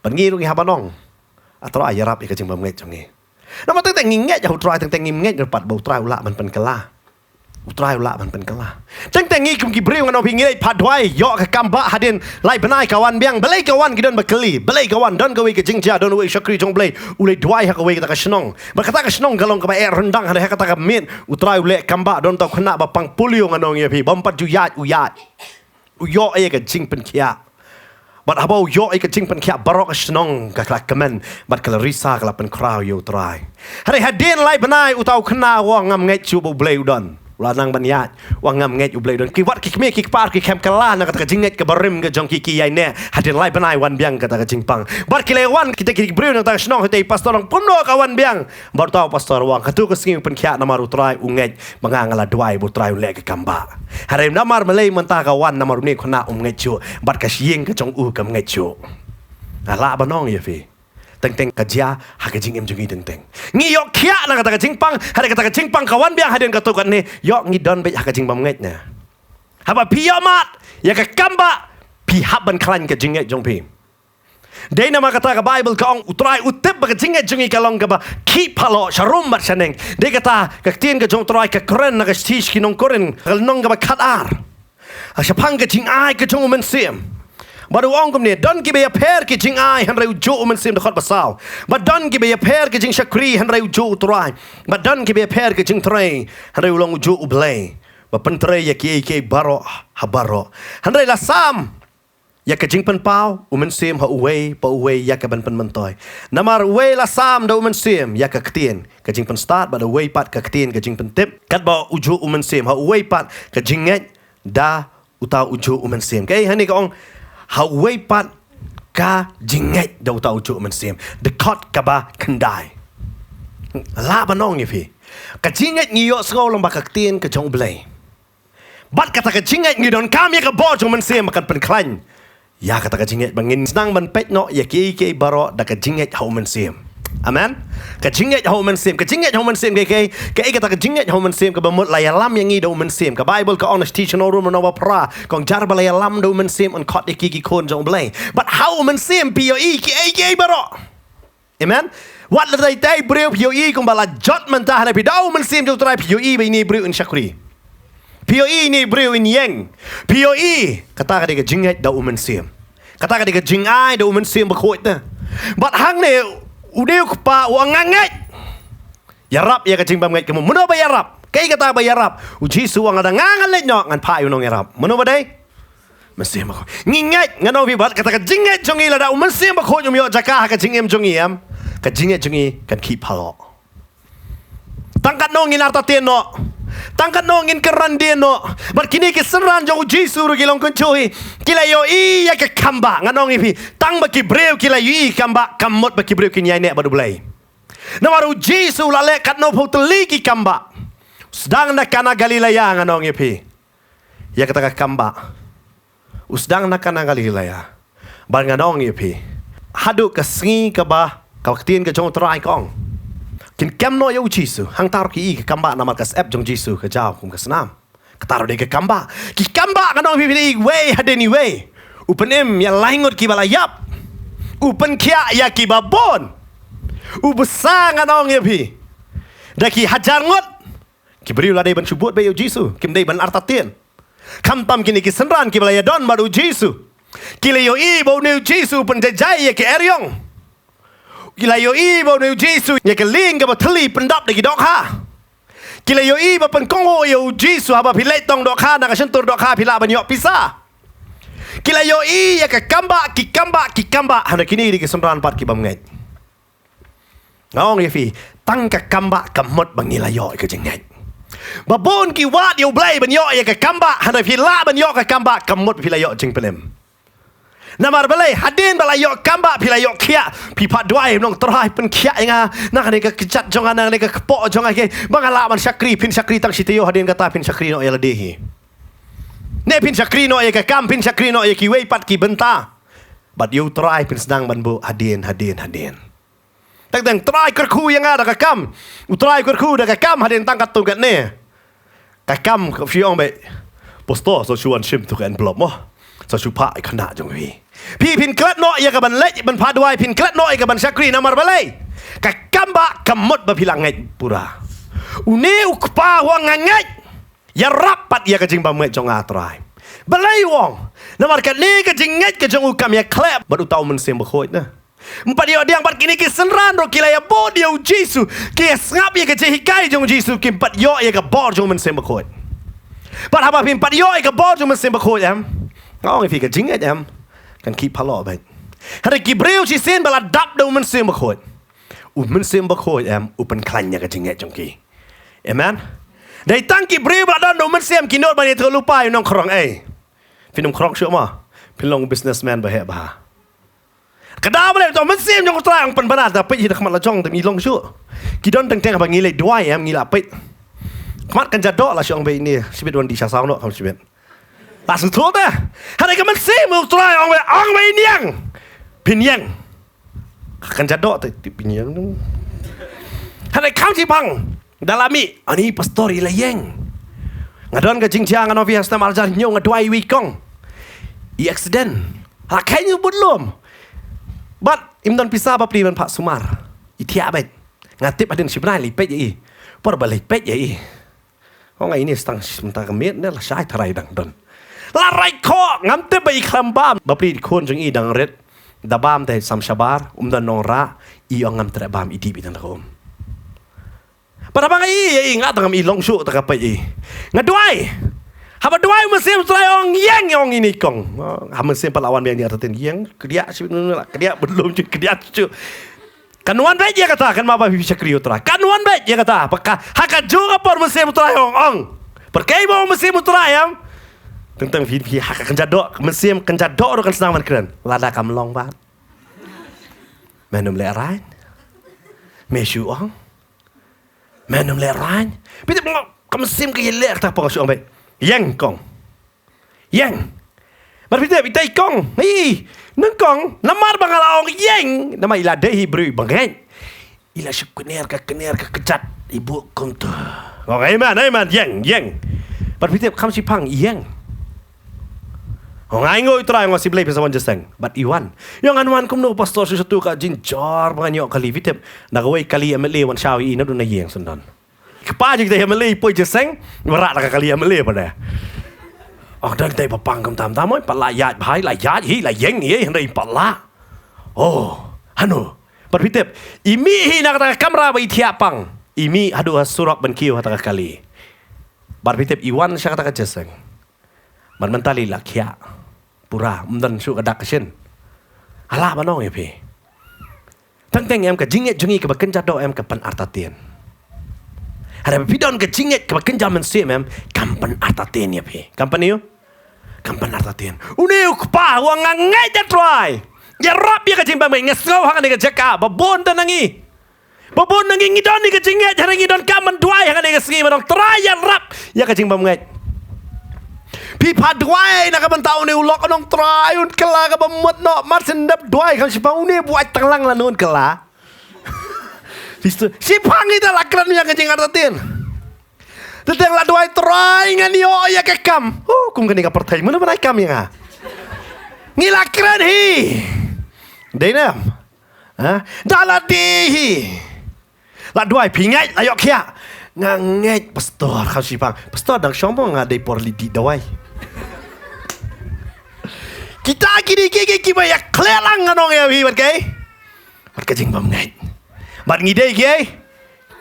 Bad ngi ruh ngi hap ban ong, A Trai, ïarap ïa ka jingbymngeit jong ngi. Namar teng teng ngi ngeit ïa U Trai, teng teng ngim ngeit ruh pat ba U Trai u lah ban pynkylla. U Trai u lah ban pynkylla. Teng teng ngi kum ki briew, ngan ong phi, ngi leit phah duwai, ïoh ka kambah hadien lai bnai ka wan biang. Balei ka wan, ki don ba kylli. Balei ka wan, don kawei ka jingjia, don uwei u shakri jong U Blei u leit duwai ha kawei kata ka shnong. Bad kata ka shnong ka long kaba eh ryndang, hynrei ha kata ka miet U Trai u leh kambah, don uta u khynnah ba pang polio, ngan ong ïa phi, bym pat ju ïaid u ïaid. U ïoh ïa ka jingpynkhiah. Bad haba u ïoh ïa ka jingpynkhiah, baroh ka shnong ka la kmen bad ka la risa, ka la pynkhraw ïa U Trai. Hynrei hadien lai bnai uta u khynnah u ong, ngam ngeit shuh ba U Blei u don. U la nang ban ïaid, u ong ngam ngeit U Blei u don. Ki wat ki kmie ki kpa ki khlem kylla na kata ka jingngeit kaba rim ka jong ki, ki ïaineh. Hadien lai bnai wan biang kata ka jingpang. Bad ki la wan kita ki briew na kata ka shnong, hynrei pastor u ong kumno ka wan biang. Bad uta u pastor u ong, kato ka sngi u pynkhiah namar U Trai u ngeit ba nga nga la duwai ba U Trai un leh ka kambah. Hynrei namar balei mynta ka wan, namar une u khynnah um ngeit shuh, bad ka shyieng ka jong u kam ngeit shuh. Nga lah ban ong ïa phi, teng teng ka jia ha ka jingim jong ngi teng teng. Ngi ïoh khiah na kata ka jingpang, hynrei kata ka jingpang ka wan biang hadien katto katne, ïoh ngi don beit ha ka jingbymngeit ne. Haba phi ïoh mad ïa ka kambah, phi hap ban khlaiñ ka jingngeit jong phi. Dei namar kata ka Baibl ka ong, U Trai u tip ba ka jingngeit jong ngi ka long kaba khih phaloh sharum bad shaneng. Dei kata ka ktien ka jong U Trai ka kren na ka shithi sha ki nong Korinth, ka lynnong kaba khatar, shaphang ka jingai ka jong U Mynsiem. Bad u ong kumne, don kiba ïapher ki jingai, hynrei u juh U Mynsiem, dkhot ba saw. Bad don kiba ïapher ki jingshakri, hynrei u juh U Trai. Bad don kiba ïapher ki jingtrei, hynrei u long u juh U Blei ba pyntrei ïa kiei kiei baroh ha baroh. Hynrei la sam ïa ka jingpynpaw U Mynsiem ha uwei pa uwei ïa kaban pynmyntoi. Namar uwei la sam da U Mynsiem ïa ka ktien ka jingpynstad, bad uwei pat ka ktien ka jingpyntip. Katba u juh U Mynsiem, ha uwei pat ka jingngeit da uta u juh U Mynsiem. Kaei hangne ka ong, ha uwei pat ka jingngeit da uta u juh U Mynsiem. Dkhot kaba khyndai. Lah ban ong ïa phi, ka jingngeit ngi ïohsngew lyngba ka ktien ka jong U Blei. Bad kata ka jingngeit ngi donkam ïa ka bor jong U Mynsiem ba kan pynkhlaiñ ïa kata ka jingngeit, ba ngin sdang ban peit noh ïa kiei kiei baroh da ka jingngeit ha U Mynsiem. Amen. Ka jingngeit ha U Mynsiem, ka jingngeit ha U Mynsiem, kaei kaei, kaei kata ka jingngeit ha U Mynsiem? Kaba mut la ïalam ïa ngi da U Mynsiem. Ka Baibl ka ong na shithi sha ki Rom lynnong ba phra, ka ong jar ba la ïalam da U Mynsiem un khot ïa ki ki khun jong U Blei. Bad ha U Mynsiem phi ïohi kiei kiei baroh. Amen. Wat la dei tai briew phi ïohi kumba la jot mynta, hynrei phi da U Mynsiem jong U Trai phi ïohi ba ine i briew in shakri. Phi ïohi ine i briew in ïeng. Phi ïohi, kata ka dei ka jingngeit da U Mynsiem. Kata ka dei ka jingai da U Mynsiem Bakhuid te. Bad hangne une u kpa u ong nga ngeit. Ïarap ïa ka jingbymngeit ka mut. Mano ba ïarap? Kaei kata ba ïarap? U Jisu u ong lada nga ngan leit noh ngan phah ïa u nongïarap. Mano ba dei? Mynsiem Bakhuid. Ngi ngeit, ngan ong phi, bad kata ka jingngeit jong ngi lada U Mynsiem Bakhuid um ïoh jaka ha ka jingim jong ngi, em, ka jingngeit jong ngi kan khih phaloh. Tang katno ngin artatien noh, tang katno ngin kyrdan dien noh, bad kine ki synran jong U Jisu ruh ki long kynjoh hi. Ki la ïohi ïa ka kambah. Ngan ong ïa phi, tang ba ki briew ki la ïohi kambah kam mut ba ki briew kin ïaineh bad U Blei. Namar U Jisu u la leh katno phew tylli ki kambah. U sdang na Kana Galilea, ngan ong ïa phi, ïa kata ka kambah. U sdang na Kana Galilea. Bad ngan ong ïa phi, haduh ka sngi kaba ka ktien ka jong U Trai ka ong, kin kem noh ïa U Jisu. Hangta ruh ki ïohi ka kambah namar ka syep jong U Jisu ka jaw kum ka snam. Kata ruh dei ka kambah. Ki kambah, ngan ong ïa phi, iwei hadien iwei. U pynim ïa lai ngut kiba la ïap. U pynkhiah ïa kiba bun. U bsa ngan ong ïa phi, da ki hajar ngut ki briew la dei ban shu bud beit ïa u Jisu, kim dei ban artatien. Khamtam kine ki synran kiba la ïadon bad u Jisu, ki la ïohi ba une u Jisu u pynjaijai ïa ki eriong. Ki la ïohi ba une u Jisu ïa ka lieng kaba thylli pyndap da ki dohkha. Ki la ïohi ba pynkohnguh ïa u Jisu, haba phi leit tong dohkha, na ka shyntur dohkha phi lah ban ïoh pisa. Ki la ïohi ïa ka kambah, ki kambah, ki kambah. Hynrei kine dei ki synran pat ki bym ngeit. Nga ong ïa phi, tang ka kambah ka mut ba ngi la ïoh ïa ka jingngeit. Ba bun ki wad ïa U Blei ban ïoh ïa ka kambah, hynrei phi lah ban ïoh ka kambah, ka mut phi la ïoh jingpynim. Namar balei? Hadien ba la ïoh kambah, phi la ïoh khiah, phi pat duwai, nong Trai, pynkhiah ïa nga na kane ka kjat jong nga, na kane ka kpoh jong nga, ke ba nga lah ban shakri. Phin shakri tang shi taïew, hadien kata phin shakri noh ïa lade hi. Ne phin shakri noh ïa ka kam, phin shakri noh ïa kiwei pat ki bynta. Bad ïa U Trai phin sdang ban buh hadien, hadien, hadien. Teng teng, Trai kyrkhu ïa nga da ka kam. U Trai kyrkhu da ka kam, hadien tang katto katne. Ka kam ka phi ong beit, Pastor, sa shu wan shim tu ka envelope mo. Sa shu phah ïa ka khynnah jong phi. Phi phin klet noh ïa ka ban leit ban phah duwai, phin klet noh ïa ka ban shakri, namar balei? Ka kambah ka mut ba phi la ngeit pura. Une u kpa u ong nga ngeit. Ïarap pat ïa ka jingbymngeit jong nga Trai. Balei u ong? Namar kane ka jingngeit ka jong u kam ïakhleh bad uta u Mynsiem Bakhuid na. Ym pat ïoh diang bad kine ki synran ruh ki la ïabud ïa u Jisu, ki ïasngap ïa ka jinghikai jong u Jisu, kim pat ïoh ïa ka bor jong u Mynsiem Bakhuid. Bad haba phim pat ïoh ïa ka bor jong u Mynsiem Bakhuid em, nga ong ïa phi ka jingngeit em kan khih phalok beit. Hynrei ki briew shisien ba la dap da u Mynsiem Bakhuid, u Mynsiem Bakhuid em u pynkhlaiñ ïa ka jingngeit jong ki. Amen. Dei tang ki briew ba la don da u Mynsiem ki nud ban ïathuh lypa ïa u nongkhrong ei. Phin ym khrong shuh mo. Phin long businessman ba heh bha. Ka daw balei? Uta u Mynsiem jong U Trai u ong pynbna, da peit hi da khmat la jong, da ym i long shuh. Ki don teng teng haba ngi leit duwai em ngi la peit. Khmat kynja doh la shu ong beit ine, shibit wan dih sha saw noh kham shibit. La sngewthuh te. Hynrei ka Mynsiem U Trai ong beit, ong beit niang. Phin ïeng. Kynja doh te, phin ïeng. Hynrei kham shipang. Da la mih, ani pastor i la ïeng. Nga don ka jingjia, nga nong viang snem arhajar hynñiew, nga duwai iwei i kong. I accident. Ha kheiñ u bud lum. Bad im don pisa bapli ban phah sumar. I thiah beit. Nga tip hadien shi bnai leit peit ïa i. Por ba leit peit ïa i, ong nga, ine stang shi mynta ka miet ne lashai tharai dang don. La rai khoh, ngam tip ba i khlem bam. Bapli i khun jong i dang rit. Da bam te sam shabar, um don nongrah, i ong ngam treh bam, i dih beit tang da ka um. Bad haba nga i ïa i, nga tang ngam i long shuh, ta ka peit i. Nga duwai. Haba duwai u Mynsiem Trai ong ïeng, ong ine i kong. Ha Mynsiem pat la wan biang ïa artatien, ïeng, kdiah shu, kdiah bad lum shu, kdiah shu. Kan wan beit ïa kata, kan map ba phi shakri U Trai. Kan wan beit ïa kata, paka ha kajuh ka por Mynsiem U Trai ong ong. Pyrkhat ba u Mynsiem U Trai em. Teng teng phi phi ha ka kynja doh, Mynsiem kynja doh ruh kan sdang ban kren. Lada kam long bad. Men ym lehrain. Me shu ong. Men ym lehrain. Phi tip, ka Mynsiem ka ïaleh kata pong shu ong beit. Ïeng kong. Ïeng. Bad phi tip, ita i kong. Hi, nyngkong, namar ba nga la ong ïeng, namar i la dei hi briew bangeit. I la shu kner ka kner ka kjat, i buh kumta. Ong amen, amen, ïeng, ïeng. Bad phi tip, kham shipang, ïeng. Ong ai ngoi Trai, ong si Blei pisa wan jingïaseng. Bad i wan. Ïa ngan wan kumno pastor, shu satu ka jingjor ba ngan ïoh kali, phi tip. Na kawei kali M L A wan shaw i, naduh na ïeng syndon. Kpa jong kita M L A i poi jingïaseng, ba rah da ka kali M L A pat de. Ong don kita i ba pang kumta kumta mo, i pat lah ïaid bha, i lah ïaid hi, lah ïeng hi, hynrei i pat lah. Oh, hano. Bad phi tip, i mih hi na kata ka kamra ba i thiah pang. I mih haduh ha surok ban kiew ha kata ka kali. Bad phi tip, i wan sha kata ka jingïaseng. Bad mynta lei la khiah. Pura, ym don shuh ka dak ka shin. Ala ba nong ïa phi. Teng teng em ka jingngeit jong ngi kaba kynja doh em ka pynartatien. Hynrei ba phi don ka jingngeit kaba kynja mynsiem em, kam pynartatien ïa phi. Kam pyn ïa u? Kam pynartatien. Une u kpa u ong nga ngeit ïa Trai. Ïarap ïa ka jingbymngeit, nga sngew ha kane ka jaka ba bun te na ngi. Ba bun na ngi ngi don ïa ka jingngeit, hynrei ngi donkam ban duwai ha kane ka sngi ban ong Trai ïarap ïa ka jingbymngeit. Phi phah duwai na ka bynta une u lok, nong Trai un kylla kaba mut noh, mar shen dep duwai kham shipang, une buaid tang lang lano un kylla. Phi shu shipang ita la kren ïa ka jingartatien. Te teng la duwai Trai ngan ïoh ïa ka kam. Oh, kum kane ka pyrthei mano ban ai kam ïa nga. Ngi la kren hi. Dei ne em? Ha? Da la dih hi. La duwai phi ngeit, la ïoh khiah. Nga ngeit pastor, khaw shipang. Pastor dang shong mo nga dei por leit dih dawai. Kita kine ki ki ki ba ïa khleh lang nga ong ïa phi bad kaei. Bad ka jingbym ngeit. Bad ngi dei kiei.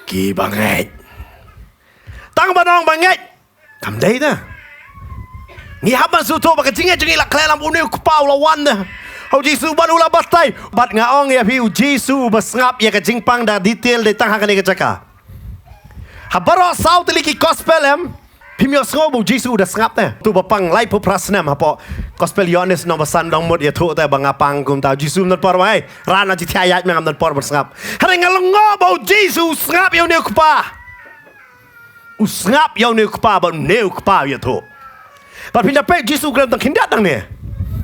Kiba ngeit. Tang ban ong ba ngeit. Kam dei ta. Ngi hap ban sngewthuh ba ka jingngeit jong ngi la khleh lem, une u kpa u la wan ta ha u Jisu bad u la batai. Bad nga ong ïa phi u Jisu uba sngap ïa ka jingpang da detail dei tang ha kane ka jaka. Ha baroh saw tylli ki gospel em, phim ïohsngew ba u Jisu u da sngap te. Uto uba pang laiphew phra snem hapoh gospel Ïoannis nong ba san dang mut ïathuh te ba nga pang kumta, u Jisu um don por ba, hei, rah noh jingthiah ïaid me, ngam don por ban sngap. Hynrei nga lyngngoh ba u Jisu u sngap ïa une u kpa. U sngap ïa une u kpa bad une u kpa u ïathuh. Bad phin da peit Jisu u kren tang khyndiat nangne.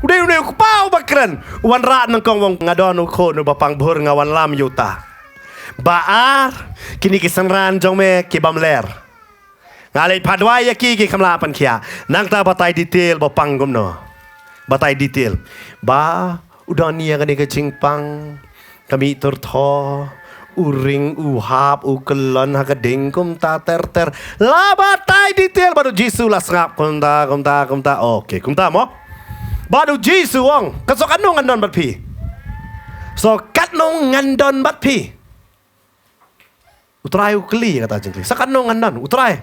U dei une u kpa uba kren. U wanrah nyngkong, u ong nga don u khun uba pang bhur, nga wanlam ïa uta. Ba ar, kine ki synran jong me ki bym ler. Nga leit phah dawai ïa ki, kim lah pynkhiah. Nangta batai detail ba pang kumno. Batai detail. Ba u don ïa kane ka jingpang. Ka mih tur tho, u ring, u hap, u kyllon ha ka ding, kumta ter ter. La batai detail bad u Jisu la sngap, kumta, kumta, kumta. Okay, kumta mo. Bad u Jisu u ong, ka soh katno ngan don bad phi. Soh katno ngan don bad phi. U Trai u kylli ïa kata ka jingkylli. Soh katno ngan don, u Trai.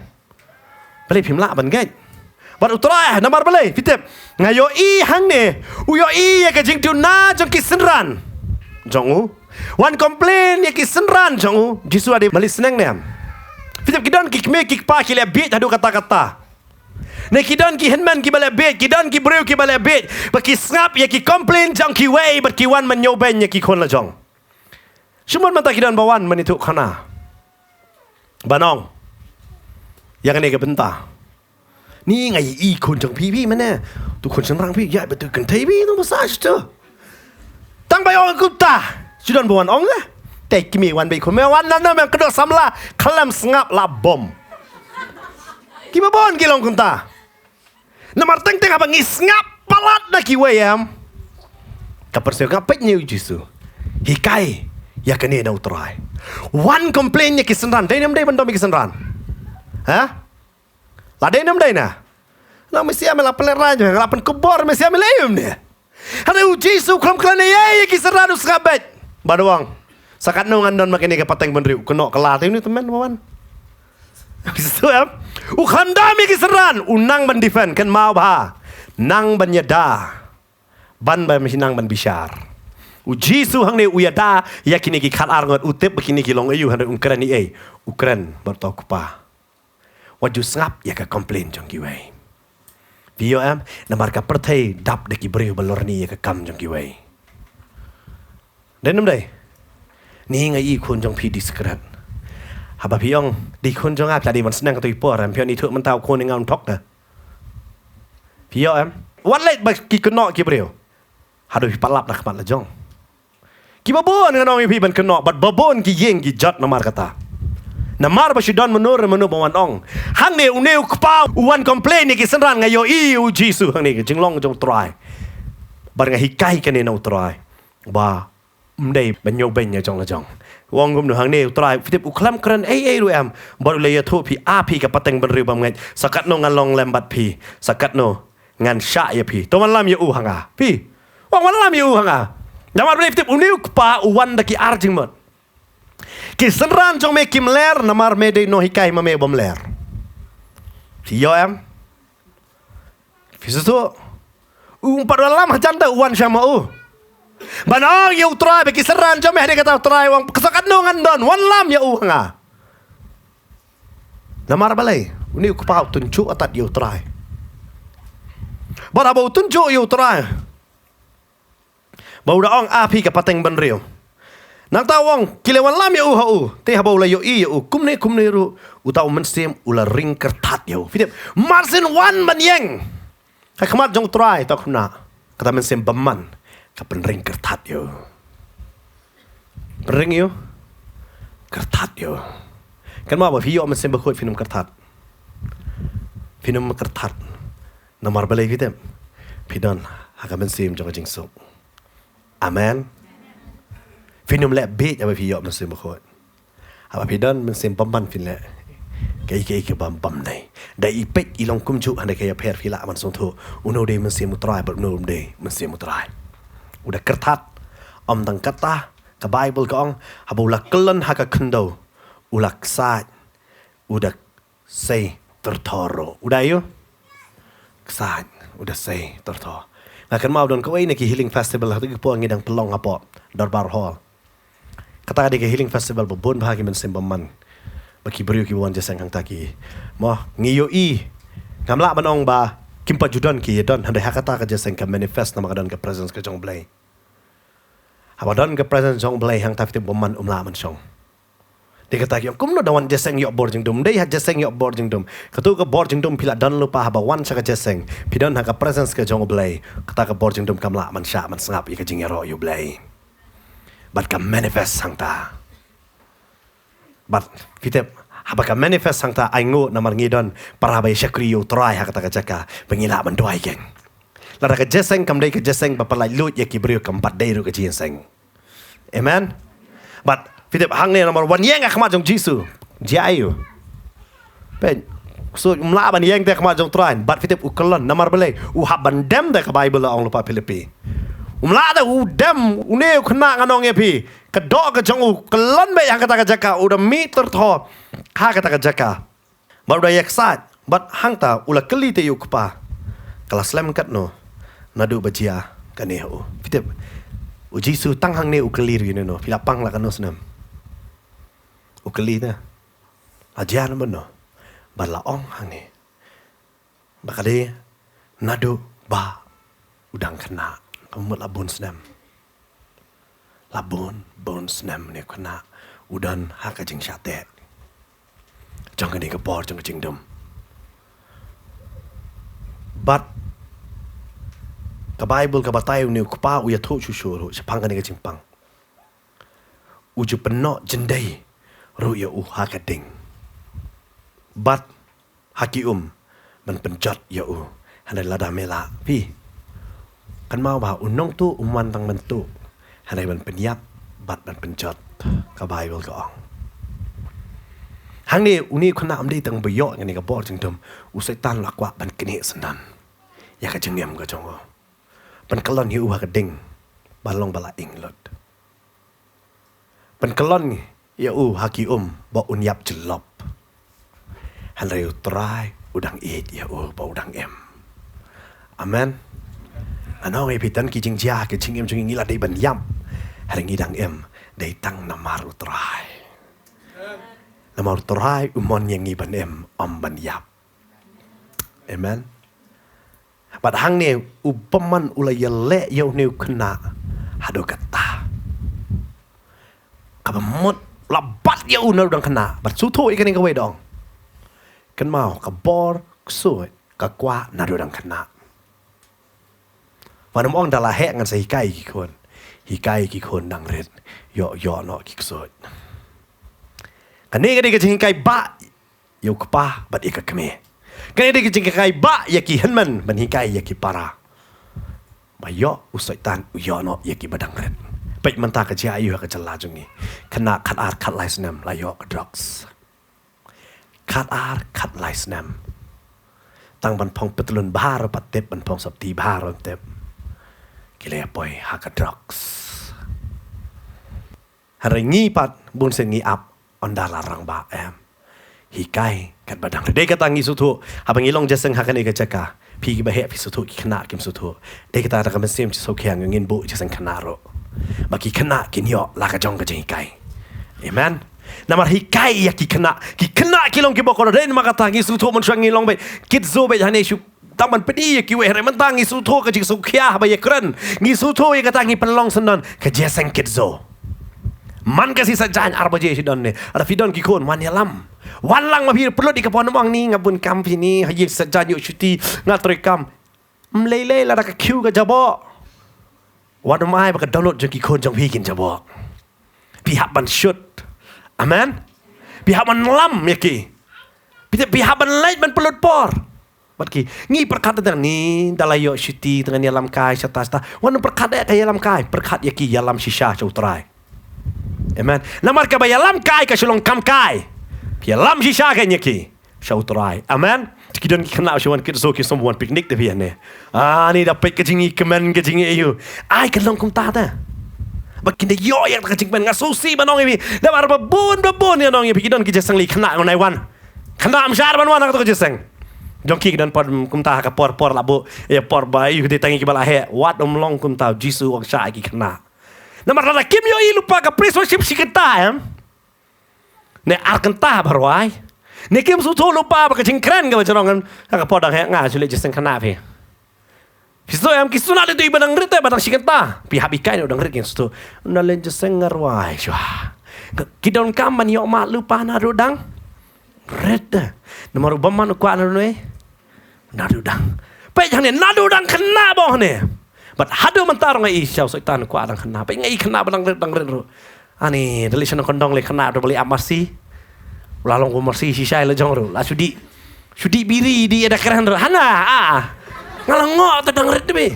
Balei phim lah ban ngeit. Bad u Trai, namar balei, phi tip. Nga ïohi hangne, u ïohi ïa ka jingduna jong ki synran jong u. Wan complain ïa ki synran jong u. Jisu u dei malik sneng ne em. Phi tip ki don ki kmie ki kpa ki leh bieit haduh katta katta. Ne ki don ki hynmen kiba leh bieit, ki don ki briew kiba leh bieit. Ba ki sngap ïa ki complain jong kiwei, bad ki wan ban ñiewbeiñ ïa ki khun la jong. Shu mut mynta ki don ba wan ban ïathuh khana. Ban ong ïa kane ka bynta. Ni nga ïohi khun jong phi, phi mynne. Tu khun shynrang phi, ïa ba tu kynthei phi, tu ba sah tu. Tang ba ong kumta. Shu don ba wan ong ne. Te kmie wan beit khun me wan na na me kdew samla. Khlem sngap la bom. Kiba bun ki long kumta. Namar teng teng haba ngi sngap palat na kiwei em. Ka pyrshah nga peit ne u Jisu. Hikai ïa kane na u Trai. Wan complain ïa ki synran. Dei ne ym dei ban dom ïa ki synran. Ha? La dei ne ym dei na. Na Mesia me la pynlehrain, la pynkupbor Mesia me lei ym ne. Hynrei u Jisu u khlem kren ïa ki synran, u sngap beit. Bad u ong. Sa katno ngan don ma kane ka pateng bynriew, kynnoh kylla te une tymmen ba wan. Jisu em. U khlem dom ïa ki synran, u nang ban defend, kynmaw bha. Nang ban ïada. Ban ba nang ban bishar. U Jisu hangne u ïada ïa kine ki khatar ngut, u tip ba kine ki long aïu, hynrei um kren ei ei. U kren bad uta u kpa. Wat ju sngap ïa ka complain jong kiwei. Phi ïoh em, namar ka pyrthei dap da ki briew ba lorni ïa ka kam jong kiwei. Dei ne ym dei? Ni nga ïohi khun jong phi discret. Haba phi ong, dei khun jong nga, phi la dei ban sneng katei por em, phi ong ïathuh mynta u khun nga un thok da. Phi ïoh em? Wat leit ba ki kynnoh ki briew. Haduh phi pat lap da khmat la jong. Kiba bun ngan ong ïa phi ban kynnoh, bad ba bun ki ïeng ki jot namar kata. Namar ba shu don mano re mano ba wan ong. Hangne une u kpa u wan complain ïa ki synran, nga ïohi u Jisu hangne ka jinglong jong u Trai. Bad nga hikai kane na u Trai. Ba ym dei ban ñiewbeiñ ïa jong la jong. U ong kumno hangne u Trai, phi tip u khlem kren ei ei ruh em. Bad u la ïathuh phi, a phi ka pateng bynriew bym ngeit. Sa katno ngan long lem bad phi. Sa katno ngan shah ïa phi. To wanlam ïa u ha nga. Phi. Wan wanlam ïa u ha nga. Namar balei phi tip une u kpa u wan da ki ar jingmut. Ki synran jong me kim ler namar me dei nonghikai ma me bym ler. Phi ïoh em? Phi sngewthuh. Um pat wanlam hajan da u wan sha ma u. Ban ong ïa u Trai ba ki synran jong me, hadien kata u Trai u ong, sa katno ngan don, wanlam ïa u ha nga. Namar balei? Une u kpa u tynjuh atat ïa u Trai. Bad haba u tynjuh ïa u Trai, ba u da ong, a phi ka pateng bynriew. Nangta u ong, ki la wanlam ïa u ha u. Te haba u la ïohi ïa u kumne kumne ruh, uta u mynsiem u la ring kyrthat ïa u. Phi tip, mar syn wan ban ïeng ha khmat jong u Trai, uta u khynnah, kata mynsiem bymman ka pynring kyrthat ïa u. Pynring ïa u? Kyrthat ïa u. Kynmaw ba phi ïoh Mynsiem Bakhuid phin ym kyrthat. Phin ym kyrthat. Namar balei phi tip? Phi don ha ka mynsiem jong ka jingsuk. Amen. Phin ym leh bieit haba phi ïoh Mynsiem Bakhuid. Haba phi don Mynsiem Bymman phin leh kaei kaei kaba ym dei. Da i peit i long kumjuh, hynrei ka ïapher phi lah ban sngewthuh uno u dei Mynsiem U Trai bad uno um dei Mynsiem U Trai. U da kyrthat. Ym tang kata, ka Baibl ka ong, haba u la kyllon ha ka khyndew, u la ksaid, u da sei tyrthor ruh. U da ïoh ksaid, u da sei tyrthor. Nga kynmaw don kawei na ki healing festival, ha katu ka por ngi dang pynlong hapoh Dorbar Hall. Kata ka dei ka healing festival ba bun bha ki mynsiem bymman, ba ki briew kiba wan jingïaseng hangta ki, mo, ngi ïohi. Ngam lah ban ong ba kim pat ju don, ki ïa don, hynrei ha kata ka jingïaseng ka manifest namar ka don ka presence ka jong U Blei. Haba don ka presence jong U Blei hangta, phi tip, bymman um lah ban shong. Dei kata ki ong, kumno da wan jingïaseng ïoh bor jingdum? Ym dei ha jingïaseng ïoh bor jingdum. Katu ka bor jingdum phi la don lypa haba wan sha ka jingïaseng, phi don ha ka presence ka jong U Blei. Kata ka bor jingdum kam lah ban shah ban sngap ïa ka jingïaroh ïa U Blei. Bad ka manifest hangta. Bad phi tip, haba ka manifest hangta, ai nguh namar ngi don para ba ïa shakri ïa U Trai ha kata ka jaka, ba ngi lah ban duwai kein. Lada ka jingïaseng kam dei ka jingïaseng ba pynlait luid ïa ki briew, kam pat dei ruh ka jingïaseng. Amen. Bad phi tip, hangne namar wan ïeng ha khmat jong Jisu, jia ïa u. Peit, so um lah ban ïeng te ha khmat jong U Trai, bad phi tip u kyllon, namar balei? U hap ban dem te, ka Baibl la ong lypa Philippi. Um lah te u dem, une u khynnah, ngan ong ïa phi, ka doh ka jong u kyllon beit ha kata ka jaka, u da mih tyrthor ha kata ka jaka. Bad u da ïaksaid, bad hangta u la kylli te ïa u kpa, ka la slem katno naduh ba jia kane ha u. Phi tip, u Jisu tang hangne u kylli ruh ïa u, phi la pang la katno snem. U kylli te, la jia na mano? Bad la ong hangne ba ka dei naduh ba u dang khynnah. Ka mut la bun snem. La bun, bun snem une u khynnah u don ha ka jingshah teh jong kane ka bor jong ka jingdum. Bad ka Baibl ka batai une u kpa u ïathuh shuh shuh ruh shaphang kane ka jingpang. U ju pynnoh jyndei ruh ïa u ha ka ding. Bad ha ki um ban pynjot ïa u. Hynrei lada me lah phi, kynmaw ba u nongtuh um wan tang ban tuh, hynrei ban pynïap bad ban pynjot, ka Baibl ka ong. Hangne une u khynnah um dei tang ba ïoh ïa kane ka bor jingdum, u Soitan u la kwah ban knieh syndon ïa ka jingim ka jong u. Ban kyllon ïa u ha ka ding ba long ba la ing lut. Ban kyllon ïa u ha ki um ba un ïap jyllop. Hynrei U Trai u dang ïeit ïa u ba u dang im. Amen. Ngan ong ïa phi, don ki jingjia ha ka jingim jong ngi, ngi la dei ban ïap, hynrei ngi dang im, dei tang namar U Trai. Namar U Trai u mon ïa ngi ban im, ym ban ïap. Amen. Bad hangne u bymman u la ïaleh ïa une u khynnah haduh katta. Kaba mut u la bat ïa u naduh u dang khynnah. Bad sngewthuh ïa kane kawei da ong, kynmaw, ka bor ksuid ka kwah naduh u dang khynnah. Wat nym ong da la heh ngan sa hikai ïa ki khun. Hikai ïa ki khun dang rit, ïoh, ïoh noh ki ksuid. Kane ka dei ka jinghikai bah ïa u kpa bad ïa ka kmie. Kane dei ka jinghikai bah ïa ki hynmen ban hikai ïa ki para. Ba ïoh u Soitan u ïoh noh ïa ki ba dang rit. Peit mynta ka jia aiu ha ka jylla jong ngi. Khynnah khatar khatlai snem la ïoh ka drugs. Khatar khatlai snem. Tang ban phong patlun bha ruh pat tip, ban phong sopti bha ruh tip. Ki la poi ha ka drugs. Hynrei ngi pat bun sien ngi ap, ynda la rangbah em. Hikai katba dang rit. Dei kata ngi sngewthuh, haba ngi long jingïaseng ha kane ka jaka, phi kiba heh phi sngewthuh, ki khynnah kim sngewthuh. Dei kata da ka mynsiem sngewkhia ngin buh jingïaseng khynnah ruh, ba ki khynnah kin ïoh la ka jong ka jinghikai. Amen. Namar hikai ïa ki khynnah, ki khynnah ki long kiba kordor. Dei namar kata ngi sngewthuh mynshuwa ngi long beit kit zoo beit hangne shuh. Tang ban pyni ïa kiwei, hynrei mynta ngi sngewthuh ka jingsngewkhia ba ïakren. Ngi sngewthuh ïa kata, ngi pynlong syndon ka jingïaseng kit zoo. Man ka shi saitjaiñ ar baje shi don ne. Lada phi don ki khun, wan ïalam. Wan lang ma phi pynlut ïa ka por, ym ong ni nga bun kam phi ni, ha ïing saitjaiñ ïoh shuti, nga trei kam. Ym lei lei lada ka queue ka jaboh. Wat nym ai ba ka dohnud jong ki khun jong phi kin jaboh. Phi hap ban shoot. Amen. Phi hap ban lam ïa ki. Phi, phi hap ban leit ban pynlut por bad ki. Ngi pyrkhat tang ni, da la ïoh shuti tang ngan ïalam kai shata shata. Wat nym pyrkhat ïa ka ïalam kai, pyrkhat ïa ki, ïalam shisha sha U Trai. Amen. Namar kaba ïalam kai ka shu long kam kai. Phi ïalam shisha ka ïa ki sha U Trai. Amen. Ki don ki khynnah shu wan kit so ki sngewbha wan picnic te phi ïa ne. Ah, ni da peit ka jingïakmen ka jingïa ïa u. Ai ka long kumta te. Ba kin da ïoh ïa ka jingkmen nga sngewsih ban ong ïa phi. Namar ba bun ba bun ïa nong ïa phi ki don ki jingïaseng lei khynnah ngon ai wan. Khynnah ym shah ban wan ha kato ka jingïaseng. Jong ki ki don por kumta ha ka por por la buh. Ïa por ba ïa u ki dei tang ïa kiba la heh. Wat ym long kumta, Jisu u ong shah ïa ki khynnah. Namar lada kim ïohi lypa ka praise worship shi kynta em. Ne ar kynta ba rwai. Ne kim sngewthuh lypa ba ka jingkren kaba jrong em. Ha ka por dang heh nga shu leit jingïaseng khynnah phi. Phi sngewthuh em ki sngewthuh na dei ba dang rit te ba dang shi kynta. Phi hap hikai na u dang rit ki sngewthuh. Na leit jingïaseng nga rwai shuwa. Ki donkam ban ïoh map lypa naduh dang rit te. Namar u bymman u kwah naduh ne. Naduh dang. Peit hangne naduh dang khynnah ba hangne. Bad haduh mynta ruh nga i sha u Soitan u kwah dang khynnah. Peit nga i khynnah ba dang rit dang rit ruh. Ani da lei sha nongkyndong lei khynnah da ba lei ap masi. La long ko masi shisha la jong ruh. La shu dih. Shu dih biri dih ïa da kren ruh. Hana ah. Nga la ngoh te dang rit te phi.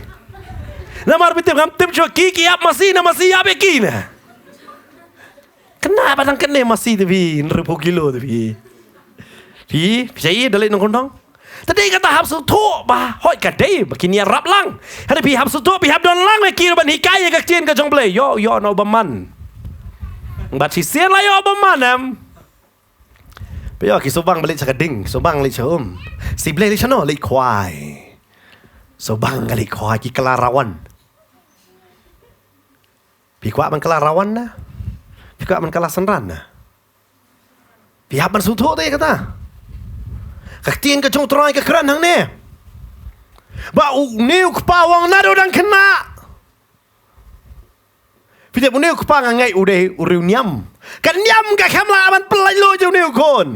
Namar phi tip ngam tip shuh ki ki ap masi na masi ap ïa ki na. Khynnah ba dang khynnah masi te phi, hynriewphew kilo te phi. Phi, phi sa ïa da leit nongkyndong. Te dei kata hap sngewthuh ba hooid ka dei ba kin ïarap lang. Hynrei phi hap sngewthuh phi hap don lang ïa ki ruh ban hikai ïa ka ktien ka jong U Blei. Ïoh, ïoh na u bymman. Bad shisien la ïoh u bymman em. Phi ïoh ki sngewbang ba leit sha ka ding, sngewbang leit sha um. Shi Blei leit shano, leit khwai. Sngewbang ka leit khwai ki kylla rawan. Phi kwah ban kylla rawan na? Phi kwah ban kylla synran na? Phi hap ban sngewthuh te kata. Ka ktien ka jong U Trai ka kren hangne. Ba une u kpa u ong naduh dang khynnah. Phi tip une u kpa nga ngeit u dei u riewniam. Ka niam ka khlem lah ban pyllait lut ïa une u khun.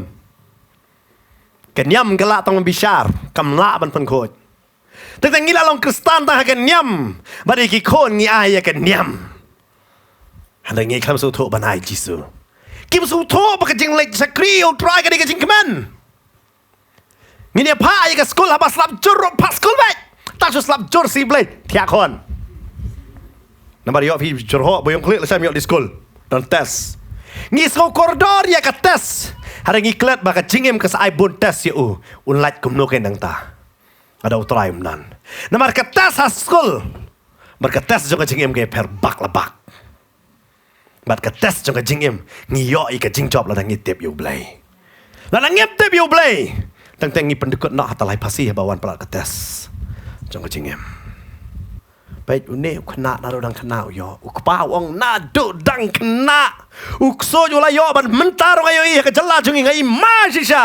Ka niam ka lah tang ban bishar, kam lah ban pynkhuid. Tang tang ngi la long Khristan tang ha ka niam. Bad ïa ki khun ngi ai ïa ka niam. Hynrei ngi khlem sngewthuh ban ai Jisu. Kim sngewthuh ba ka jingleit shakri ïa U Trai ka dei ka jingkmen. Ngin ïa phah ïa ka skul haba slap jur ruh phah skul beit. Tang shu slap jur shi Blei thiah khun. Namar ïoh phi jur hok ba ïong khlieh la sham ïoh dei skul. Don test. Ngi sngew kordor ïa ka test. Hynrei ngi klet ba ka jingim ka sa ai bun test ïa u. Un lait kumno kein nangta. Lada U Trai um don. Namar ka test ha skul bad ka test jong ka jingim ka pher bak la bak. Bad ka test jong ka jingim ngi ïoh ïa ka jingjop lada ngi tip ïa U Blei. Lada ngim tip ïa U Blei, teng teng ngi pyndykut noh ha ta lai phasi haba wan palat ka test jong ka jingim. Peit une u khynnah naduh dang khynnah u ïoh. U kpa u ong naduh dang khynnah. U ksuid u la ïoh bad mynta ruh nga ïohi ha ka jylla jong ngi nga i ma shisha.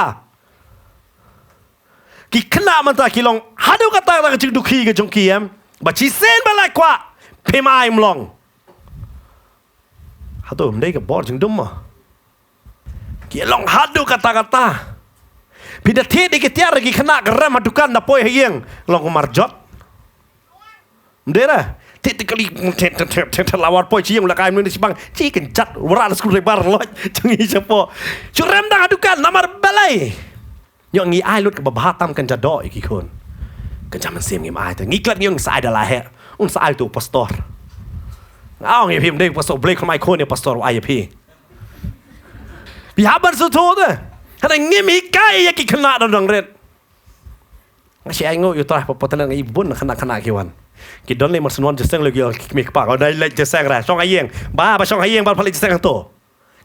Ki khynnah mynta ki long haduh katta katta ka jingdukhi ka jong ki em. Ba shisien ba la kwah phim ai ym long. Hato ym dei ka bor jingdum mo. Ki long haduh katta katta. Phi da thied ïa ki tiar ki khynnah ka rem ha dukan da poi ha ïing long kumar jot. Ym dei re. Thied thied kali thied thied thied thied la war poi sha ïing la kai mynta shibang. Shi kynjat war la skul re bar loj jong ngi shapoh. Shu rem dang ha dukan namar balei. Ïoh ngi ai lut kaba bha tam kan ja doh ïa ki khun. Kan ja mynsiem ngim ai te. Ngi klet ngi ong sa ai da la heh. Un sa ai tu pastor. Nga ong ïa phi ym dei pastor Blei khun mai khun ïa pastor u ai ïa phi. Phi hap ban sngewthuh te. Hynrei ngim hikai ïa ki khynnah dang dang rit. Nga shi ai nguh ïa u Trai pa pa tynat nga i bun khynnah khynnah ki wan. Ki don lei mar sngewbha jingïaseng lei ki ong ki kmie kpa. Ka dei leit jingïaseng re. Shong ha ïing. Ba ba shong ha ïing ba pha leit jingïaseng hangto.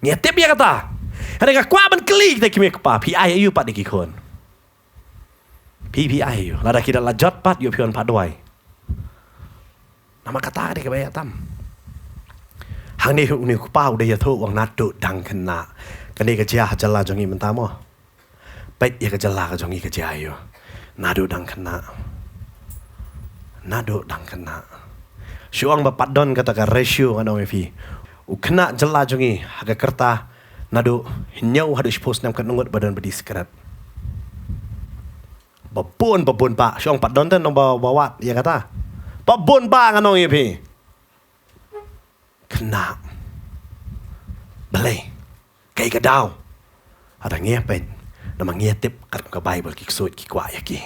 Ngi tip ïa kata. Hynrei nga kwah ban kylli kita ki kmie kpa, phi ai aïu pat ïa ki khun? Phi phi ai aïu? Lada ki da la jot pat ïoh phi wan pat duwai. Namar kata ka dei kaba ïa tam. Hangne une u kpa u dei ïathuh u ong naduh dang khynnah. Kane ka jia ha jylla jong ngi mynta mo. Peit ïa ka jylla ka jong ngi ka jia aïu. Naduh dang khynnah. Naduh dang khynnah. Shu ong ba pat don kata ka ratio ngan ong ïa phi. U khynnah jylla jong ngi ha ka rta naduh hynñiew haduh shiphew snem ka ngut ba don ba die sikret. Ba bun ba bun ba shu ong pat don te nong ba ba wad ïa kata. Ba bun ba ngan ong ïa phi. Khynnah. Balei? Kaei ka daw? Haba ngi ïa peit, namar ngi ïa tip katkum ka Baibl ki ksuid ki kwah ïa ki.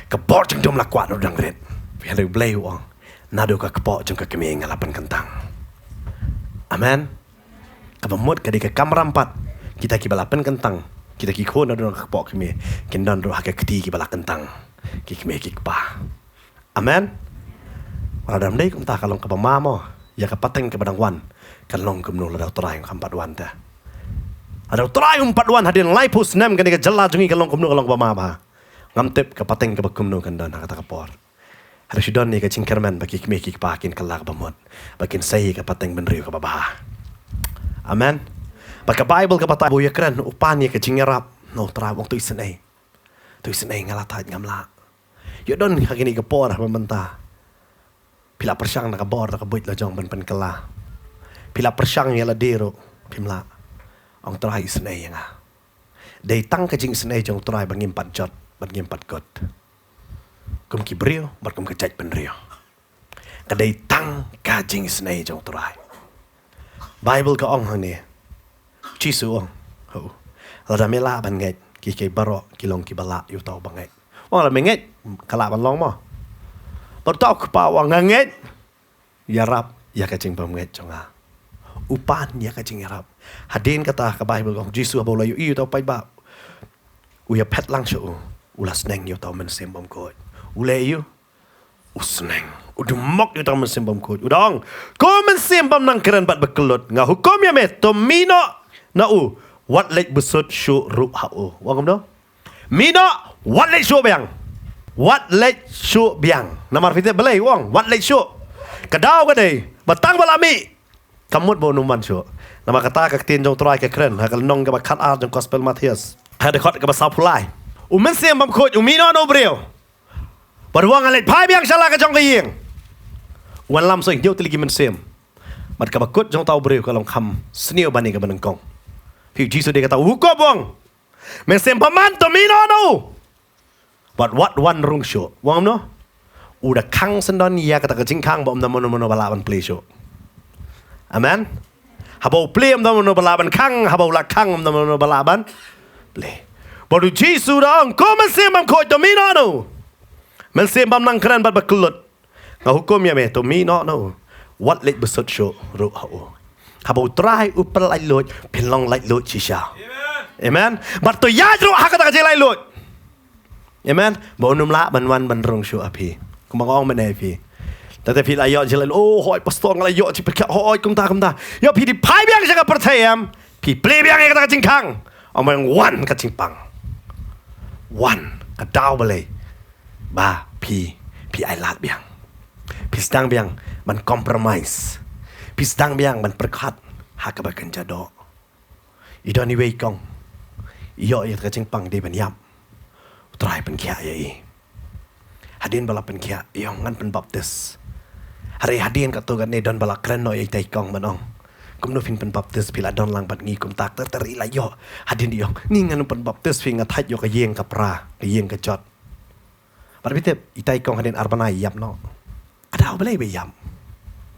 Ka bor jingdum la kwah naduh dang rit. Phi hynrei U Blei u ong, naduh ka kpoh jong ka kmie nga la pynkyntang. Amen. Ba mut ka dei ka kamram pat, kita kiba la pynkyntang, kita ki khun na don ka kpoh kmie, kin don ruh ha ka kti kiba la kyntang ki kmie ki kpa. Amen. Lada ym dei kumta ka long kaba ma mo, ïa ka pateng kaba dang wan kan long kumno lada U Trai um pat wan te? Lada U Trai um pat wan hadien laiphew snem, kane ka jylla jong ngi kan long kumno, kan long kaba ma bha? Ngam tip ka pateng kaba kumno kan don ha kata ka por. Hynrei shu don ïa ka jingkyrmen ba ki kmie ki kpa kin kylla kaba mut, ba kin sei ïa ka pateng bynriew kaba bha. Amen. Ba ka Baibl ka batai ba u ïakren, u pan ïa ka jingïarap na U Trai, u ong, to isynei, to isynei, nga la thait, ngam lah. Ïoh don ha kine ki por haba mynta phi la pyrshang da ka bor da ka buit la jong ban pynkylla. Phi la pyrshang ïa lade ruh phim lah. Ong, Trai isynei ïa nga. Dei tang ka jingisynei jong U Trai ba ngim pat jot bad ngim pat kut, kum ki briew bad kum ka jaitbynriew. Ka dei tang ka jingisynei jong U Trai. Baibl ka ong hangne, Jisu u ong, ho, lada me lah ban ngeit, kiei kiei baroh ki long kiba lah ïa uta uba ngeit. U ong, lada me ngeit ka lah ban long mo. Bad uta u kpa u ong, nga ngeit, ïarap ïa ka jingbymngeit jong nga. U pan ïa ka jingïarap. Hadien kata ka Baibl ka ong, Jisu haba u la ïohi uta u paidbah, u ïaphet lang sha u, u la sneng ïa uta u Mynsiem Bakhuid. U leh aïu? U sneng, u dum mok ïa uta u Mynsiem Bakhuid. U da ong, ko Mynsiem bym nang kren bad bakyllut, nga hukum ïa me, to mih noh na u, wat leit bsut shuh ruh ha u. U ong kumno? Mih noh, wat leit shuh biang. Wat leit shuh biang. Namar phi tip balei u ong wat leit shuh? Ka daw ka dei ba tang ba la mih, kam mut ba un ym wan shuh. Namar kata ka ktien jong U Trai ka kren ha ka lynnong kaba khatar jong Gospel Mathaios, ha dkhot kaba sawphew lai. U Mynsiem Bakhuid u mih noh na u briew. Bad u ong, ngan leit phai biang sha la ka jong ka ïing. U wanlam sha hynñiew tylli ki mynsiem. Bad kaba kut jong uta u briew ka long, kam sniew ban ïa kaba nyngkong. Phi, u Jisu dei kata u hukum, u ong, Mynsiem bymman, to mih noh na u. Bad wat wan rung shuh. U ong kumno? U da khang syndon ïa kata ka jingkhang ba ym don mano mano ba lah ban plie shuh. Amen. Haba u plie ym don mano ba lah ban khang, haba u la khang ym don mano ba lah ban plie. Bad u Jisu da ong, ko Mynsiem Bakhuid, to mih noh na u. Mynsiem bym nang kren bad bakyllut, nga hukum ïa me, to mih noh na u. Wat leit bsut shuh ruh ha u. Haba U Trai u pynlaitluid, phin long laitluid shisha. Amen. Bad to ïaid ruh ha kata ka jinglaitluid. Amen. Ba un ym lah ban wan ban rung shuh ha phi. Kumba nga ong mynne ïa phi, tang te phi la ïoh jinglaitluid, oh hooid pastor, nga la ïoh jingpyrkhat, hooid kumta kumta. Ïoh phi dei phai biang sha ka pyrthei em, phi plie biang ïa kata ka jingkhang. Ong ba wan ka jingpang. Wan, ka daw balei ba phi, phi ailad biang. Phi sdang biang ban compromise. Phi sdang biang ban pyrkhat ha kaba kynja doh. I don iwei i kong, i ïoh ïa ka jingpang dei ban ïap. U Trai pynkhiah ïa i. Hadien ba la pynkhiah, i ong, ngan pynbaptis. Hynrei hadien katto katne don ba la kren noh ïa itai i kong ban ong, kumno phin pynbaptis, phi la don lang bad ngi kumta ter ter. I la ïoh, hadien i ong, ngi ngan pynbaptis phi, nga thait ïoh ka ïing ka pra, ka ïing ka jot. Bad phi tip, itai i kong hadien ar bnai i ïap noh. Ka daw balei ba i ïap?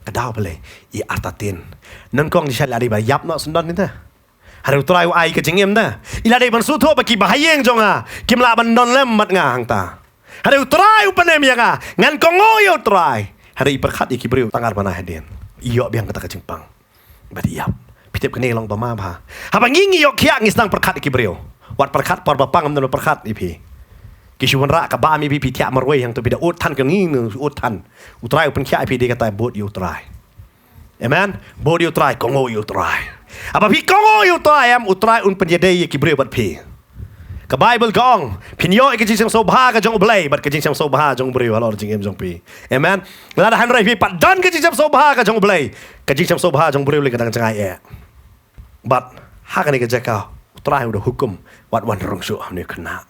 Ka daw balei? I artatien. Nyngkong i shait la dei ba ïap noh syndon ita. Hynrei U Trai u ai ka jingim da, i la dei ban sngewthuh ba kiba ha ïing jong nga kim lah ban don lem bad nga hangta. Hynrei U Trai u pynim ïa nga, ngan kohnguh ïa U Trai. Hynrei i pyrkhat ïa ki briew tang ar bnai hadien. I ïoh biang kata ka jingpang. Bad i ïap. Phi tip kane ka long ba ma bha. Haba ngi, ngi ïoh khiah ngi sdang pyrkhat ïa ki briew. Wat pyrkhat por ba pang, ym don pyrkhat ïa phi. Ki shu wanrah ka bam ïa phi, phi thiah marwei hangto, phi da ud than, ka ngi ngi ud than. U Trai u pynkhiah ïa phi dei kata, bud ïa U Trai. Amen. Bud ïa U Trai, kohnguh ïa U Trai. Haba phi kohnguh ïa U Trai em, U Trai un pynïadei ïa ki briew bad phi. Ka Baibl ka ong, phin ïoh ïa ka jingsngewbha ka jong U Blei bad ka jingsngewbha jong u briew halor jingim jong phi. Amen. Lada hynrei phi pat don ka jingsngewbha ka jong U Blei, ka jingsngewbha jong u briew lei ka dang jngai eh. Bad ha kane ka jaka U Trai u da hukum, wat wan rung shuh ha une u khynnah.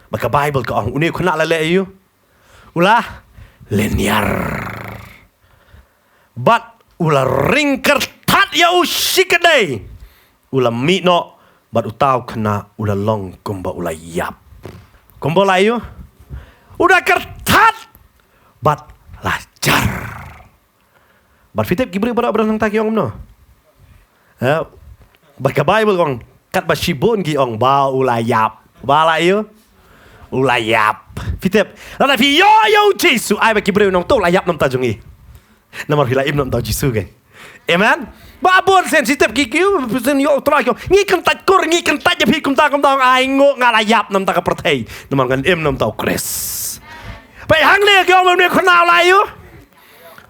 Bad ka Baibl ka ong, une u khynnah la leh aïu? U la lynñiar. Bad u la ring kyrthat ïa u shikatdei. U la mih noh, bad uta u khynnah u la long kumba u la ïap. Kumba u la aïu? U da kyrthat bad la jar. Bad phi tip ki briew baroh baroh nangta ki ong kumno? Ha? Bad ka Baibl ka ong, katba shibun ki ong ba u la ïap. Ba la aïu? U la ïap. Phi tip, lada phi ïoh ïa u Jisu, ai ba ki briew ong, to u la ïap na bynta jong ngi. Namar phi la im na bynta u Jisu, ke? Amen. Ba bun sien shi tip ki ki, sien ïoh U Trai ki ong, ngi kyntait kur, ngi kyntait ïa phi kumta kumta, ong, ai nguh, nga la ïap na bynta ka pyrthei. Namar ngan im na bynta U Khrist. Peit hangne ki ong, ba une u khynnah u la ïoh,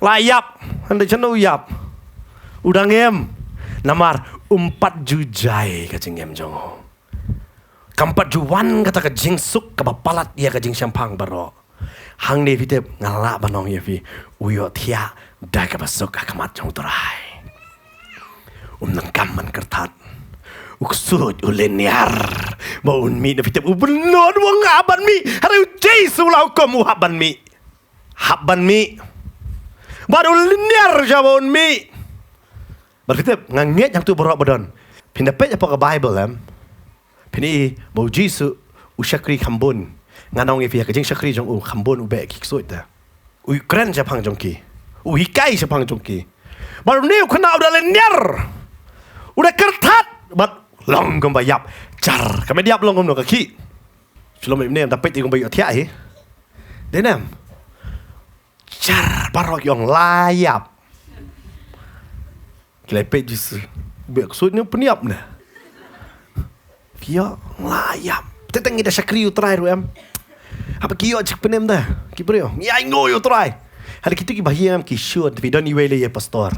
la ïap. Hynrei shano u ïap? U dang im. Namar um pat ju jia ka jingim jong u. Kam pat ju wan kata ka jingsuk kaba palat ïa ka jingshemphang baroh. Hangne phi tip, nga lah ban ong ïa phi, u ïohthiah da kaba suk ha khmat jong U Trai. Um nang kam ban kyrthat. U ksuid u lynñiar ba un mih, na phi tip, u bynnud u ong nga hap ban mih. Hynrei U Jisu u la hukum u hap ban mih. Hap ban mih. Bad u lynñiar sha ba un mih. Bad phi tip, nga ngeit hangtu baroh ba don. Phin da peit hapoh ka Bible em. Phin i ba U Jisu u shakri kham bun. Ngan ong ïa phi, ha ka jingshakri jong u kham bun u beh ki ksuid te. U kren shaphang jong ki. U hikai shaphang jong ki. Bad une u khynnah u da lynñiar. U da kyrthat. Bad long kumba ïap. Jar. Ka met ïap long kumno, ka khih. Shu long ym ne em, da peit te kumba ïohthiah hi. Dei ne em. Jar, baroh ki ong la ïap. Ki la peit Jisu. Beh, ksuid ne pynïap ne. Ki ïoh la ïap. Te tang ngi da shakri U Trai ruh em. Haba ki ïoh jingpynim da ki briew, ngi ai nguh ïa U Trai. Hynrei kito kiba ïeng em ki shun, te phi don iwei lei ïa pastor.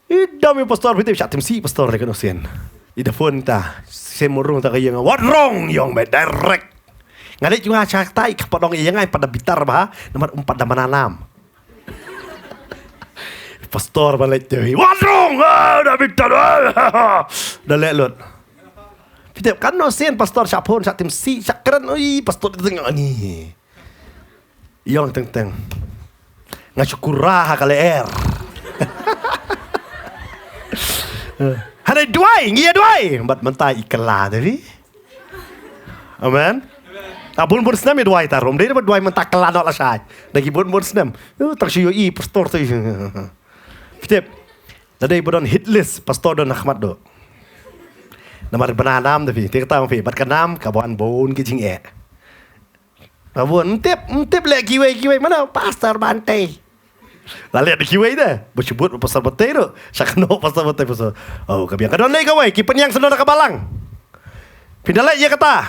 I dom ïa pastor, phi tip, shah tim sih pastor lei kano sien. I da phone ta, sien mut rung ta ka ïeng, wat rung, ïong beit direct. Nga leit jong nga sha tai, ka pat ong ïa nga, pat da bitar bha, namar um pat da mana nam. Pastor ba leit te, wat rung, ah, da bitar, ah, da leh lut. Phi tip, kano sien pastor shah phone, shah tim sih, shah kren, ui, pastor teng ani. Ïong teng teng. Nga shu kura ha ka lyer. Hynrei duwai, ngi ïa duwai. Bad mynta i kylla te phi. Amen. A bun bun snem ïa duwai ta ruh. Dei ba duwai mynta kylla noh lashai. Da ki bun bun snem. Uh, tang shu ïohi pastor te. Phi tip. Lada i ba don hit list, pastor don ha khmat duh. Namar ba na nam te phi. Te kata phi. Bad ka nam, ka wan bun ki jingeh. Ba bun, ym tip, ym tip leh kiwei, kiwei, mano, Pastor Bante. La leh da kiwei da. Ba shu bud ba Pastor Bante ruh. Sha kano Pastor Bante, Pastor. Oh, ka biang. Ka don lei kawei, ki pynïang snoh na ka balang. Phin da leh ïa kata.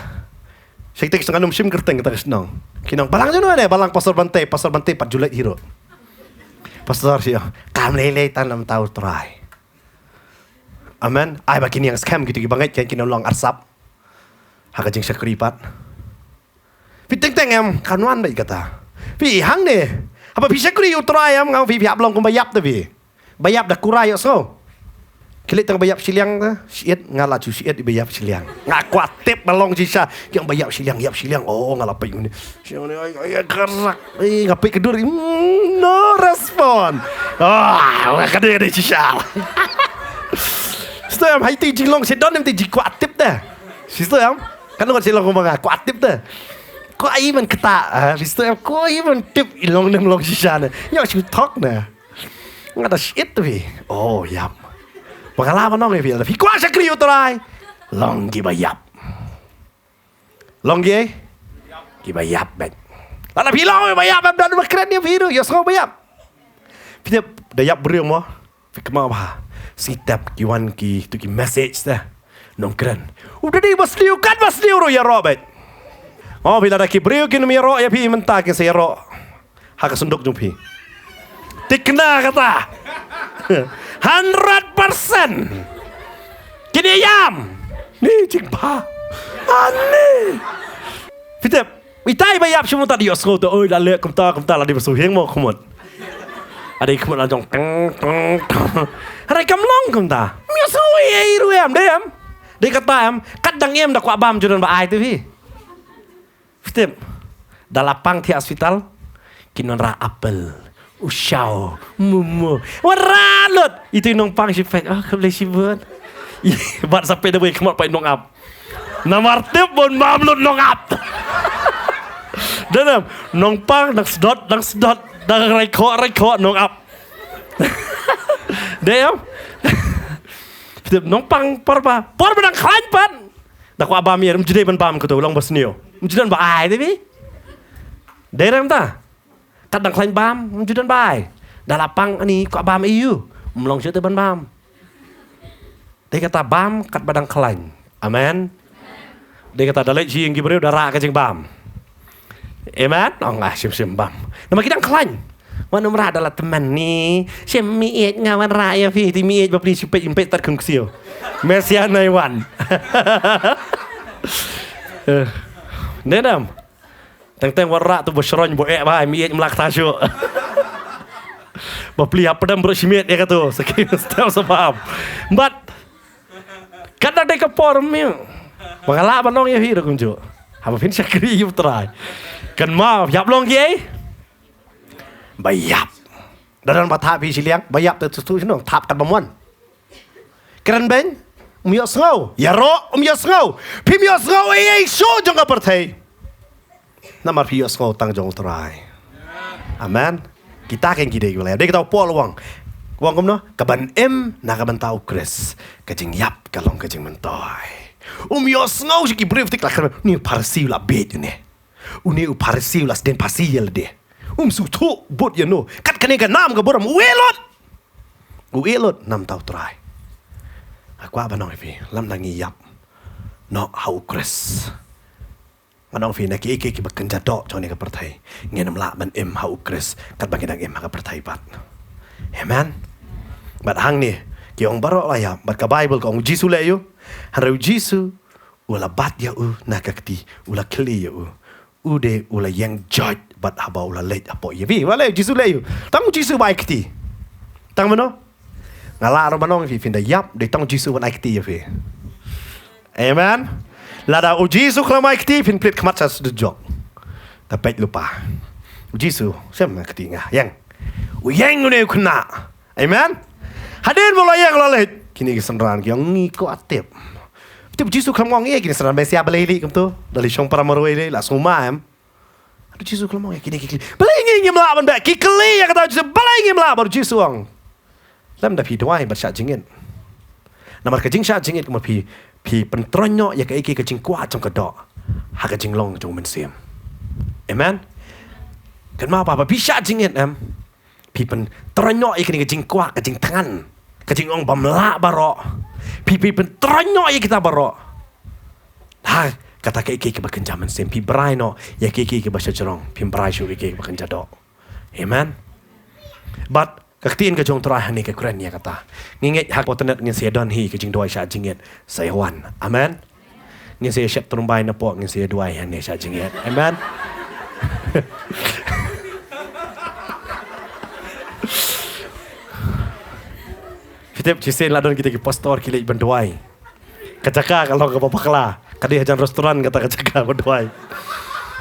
Sha kita ki shnong, ngam shim kyrteng kita ki shnong. Ki ong, balang jong no ne, balang Pastor Bante, Pastor Bante pat ju leit hi ruh. Pastor shu ong, kam lei lei tang na bynta U Trai. Amen. Ai ba kin ïeng skhem kito kiba ngeit, kin kin long arsap. Ha ka jingshakri pat. Phi teng teng em, kan wan beit kata. Phi hangne. Haba phi shakri ïa U Trai em, nga ong phi, phi hap long kumba ïap te phi. Ba ïap da kura ïohsngew. Ki leit tang ba ïap shiliang te, shiit, nga la shu shiit ba ïap shiliang. Nga kwah tip ba long shisha, ki ong ba ïap shiliang, ïap shiliang. Oh, nga la peit ngi. Shiliang ne, ai, ai, ai, karak. Ai, nga peit ka dur. Mm, no respond. Ah, ka dei, ka dei shisha. Shisha em, hai te jinglong shisha don em te jingkwah tip te. Shisha em. Kan long shisha long kumba nga kwah tip te. Kwah i ban kata, ah, shisha em, kwah i ban tip i long ne ym long shisha ne. Ïa shu thok ne. Nga da shiit te phi. Oh, ïap. Ba nga lah ban ong ïa phi, lada phi kwah shakri U Trai, long kiba ïap. Long ki, kiba ïap beit. Lada phi long kiba ïap, em, da ba kren ïa phi ruh, ïohsngew ba ïap. Phi tip, da ïap briew mo. Phi kynmaw bha. Sngewtep ki wan kito ki message te. Nongkren. U da dei ba sniew, kat ba sniew ruh ïaroh beit. Oh, phi, lada ki briew kin ym ïaroh ïa phi mynta, kin sa ïaroh ha ka synduk jong phi. Thikna kata. Hundred percent. Kine ïam. Ni jingbha. Ani. Phi tip, itai ba ïap shu mynta da ïohsngew te, oi, la leh kumta kumta, la dei ba shu hiang mo khmut. Ade khmut la jong teng teng teng. Hynrei kam long kumta. Ym ïohsngew ei ei ruh em, dei em. Dei kata em, kat dang im da kwah bam, ju don ba ai te phi. Phi tip, da la pang thiah hospital, kin wanrah apple, u shaw, momo. Wanrah lut. Itu i nongpang shi peit, ah, khublei shibun. Bad sa peit da wei khmat, peit nongap. Namar tip ban bam lut nongap. Dei ne em, nongpang nang sdot, nang sdot, nang rai khoh, rai khoh nongap. Dei em. Phi tip, nongpang por ba, por ba nang khlaiñ pat. Da kwah bam ïa, ym ju dei ban bam, kato long ba sniew. Ym ju don ba ai te phi. Dei re em ta. Kat dang khlaiñ bam, ym ju don ba ai. Da la pang ani kwah bam ïa u. Ym long shuh te ban bam. Dei kata bam katba dang khlaiñ. Amen. Dei kata da leit jingïalang ki briew da rah ka jingbam. Amen. Ong ah shim shim bam. Namar ki dang khlaiñ. Wan ym rah da la tymmen ni. Shim miej nga wan rah ïa phi, te miej ba pli shi peit ym peit tat khun ksiew. Mesia nai wan. Eh, ne dam. Teng teng wan rah tu ba shroñ ba eh ba miej mlak ta shu. Ba pli hap pdem bro shimet ïa katu. Sakin step sabab. But kat da dei ka por mi. Ba nga lah ban ong ïa phi ruh kumjuh. Haba phin shakri ïa U Trai. Kan ma ïap long ki ei. Ba ïap. Da don ba thap phi shiliang ba ïap te tu tu shnong thap kat ba mon. Kren beiñ. Um ïohsngew ïaroh, um ïohsngew. Phim ïohsngew ei ei shuh jong ka pyrthei. Namar phi ïohsngew tang jong U Trai. Amen. Kita keiñ ki dei ki ba la ïap. Dei kata u Paul u ong. U ong kumno? Ka ban im na ka bynta U Khrist ka jingïap ka long ka jingmyntoi. Um ïohsngew sha ki briew tik la kren, ni u Pharisi u la bieit une. Une u Pharisi u la sdien phasi ïa lade. Um sngewthuh bud ïano. Kat kane ka nam ka burom u ïeh lut. U ïeh lut na ka bynta U Trai. Nga kwah ban ong ïa phi, lymda ngi ïap noh ha U Khrist, ngan ong ïa phi na kiei kiei kiba kynja doh jong kane ka pyrthei, ngin ym lah ban im ha U Khrist katba ngi dang im ha ka pyrthei pat. Amen. Bad hangne ki ong baroh la ïap, bad ka Baibl ka ong U Jisu leh ïa u. Hynrei U Jisu u la bat ïa u na ka kti, u la khlieh ïa u. U de u la ïeng joit bad haba u la leit hapoh ïa phi. Wat leh U Jisu leh ïa u. Tang U Jisu ba ai kti. Tang mano? Nga lah ruh ban ong ïa phi, phin da ïap, dei tang U Jisu ban ai kti ïa phi. Amen. Lada U Jisu khlem ai kti, phin plie khmat sha sdut jok. Da peit lypa. U Jisu, shem kti nga. Ïeng. U ïeng une u khynnah. Amen. Hadien ba u la ïeng u la leit, kine ki synran ki ong ngi kwah tip. Tip U Jisu khlem ong ïa kine synran Mesia balei lei kumto. Da lei shong para marwei lei la sngewma em. Hynrei U Jisu khlem ong ïa kine ki kylli. Balei ngi ngim lah ban beh? Ki kylli ïa kata U Jisu, balei ngim lah, bad U Jisu u ong, lymda phi duwai bad shah jingit. Namar ka jingshah jingit kumba phi, phi pyntroiñ noh ïa kaei kaei ka jingkwah jong ka doh ha ka jinglong jong U Mynsiem. Amen. Kynmaw ba, ba phi shah jingit em. Phi pyntroiñ noh ïa kane ka jingkwah, ka jingthngan, ka jingong bym lah baroh. Phi, phi pyntroiñ noh ïa kita baroh. Ha kata kaei kaei kaba kynja mynsiem, phi brai noh ïa kaei kaei kaba shajrong, phim brai shuh ïa kaei kaba kynja doh. Amen. Bad ka ktien ka jong U Trai hangne ka kren ïa kata. Ngi ngeit ha ka por tynat ngin sa ïa don hi ka jingduwai shah jingit sa ïa wan. Amen. Ngin sa ïa shep tyrwa na pok, ngin sa ïa duwai hangne shah jingit. Amen. Phi tip shisien la don kita ki pastor ki leit ban duwai. Ka jaka ka long kaba bakla. Ka dei hajan restaurant kata ka jaka ba duwai.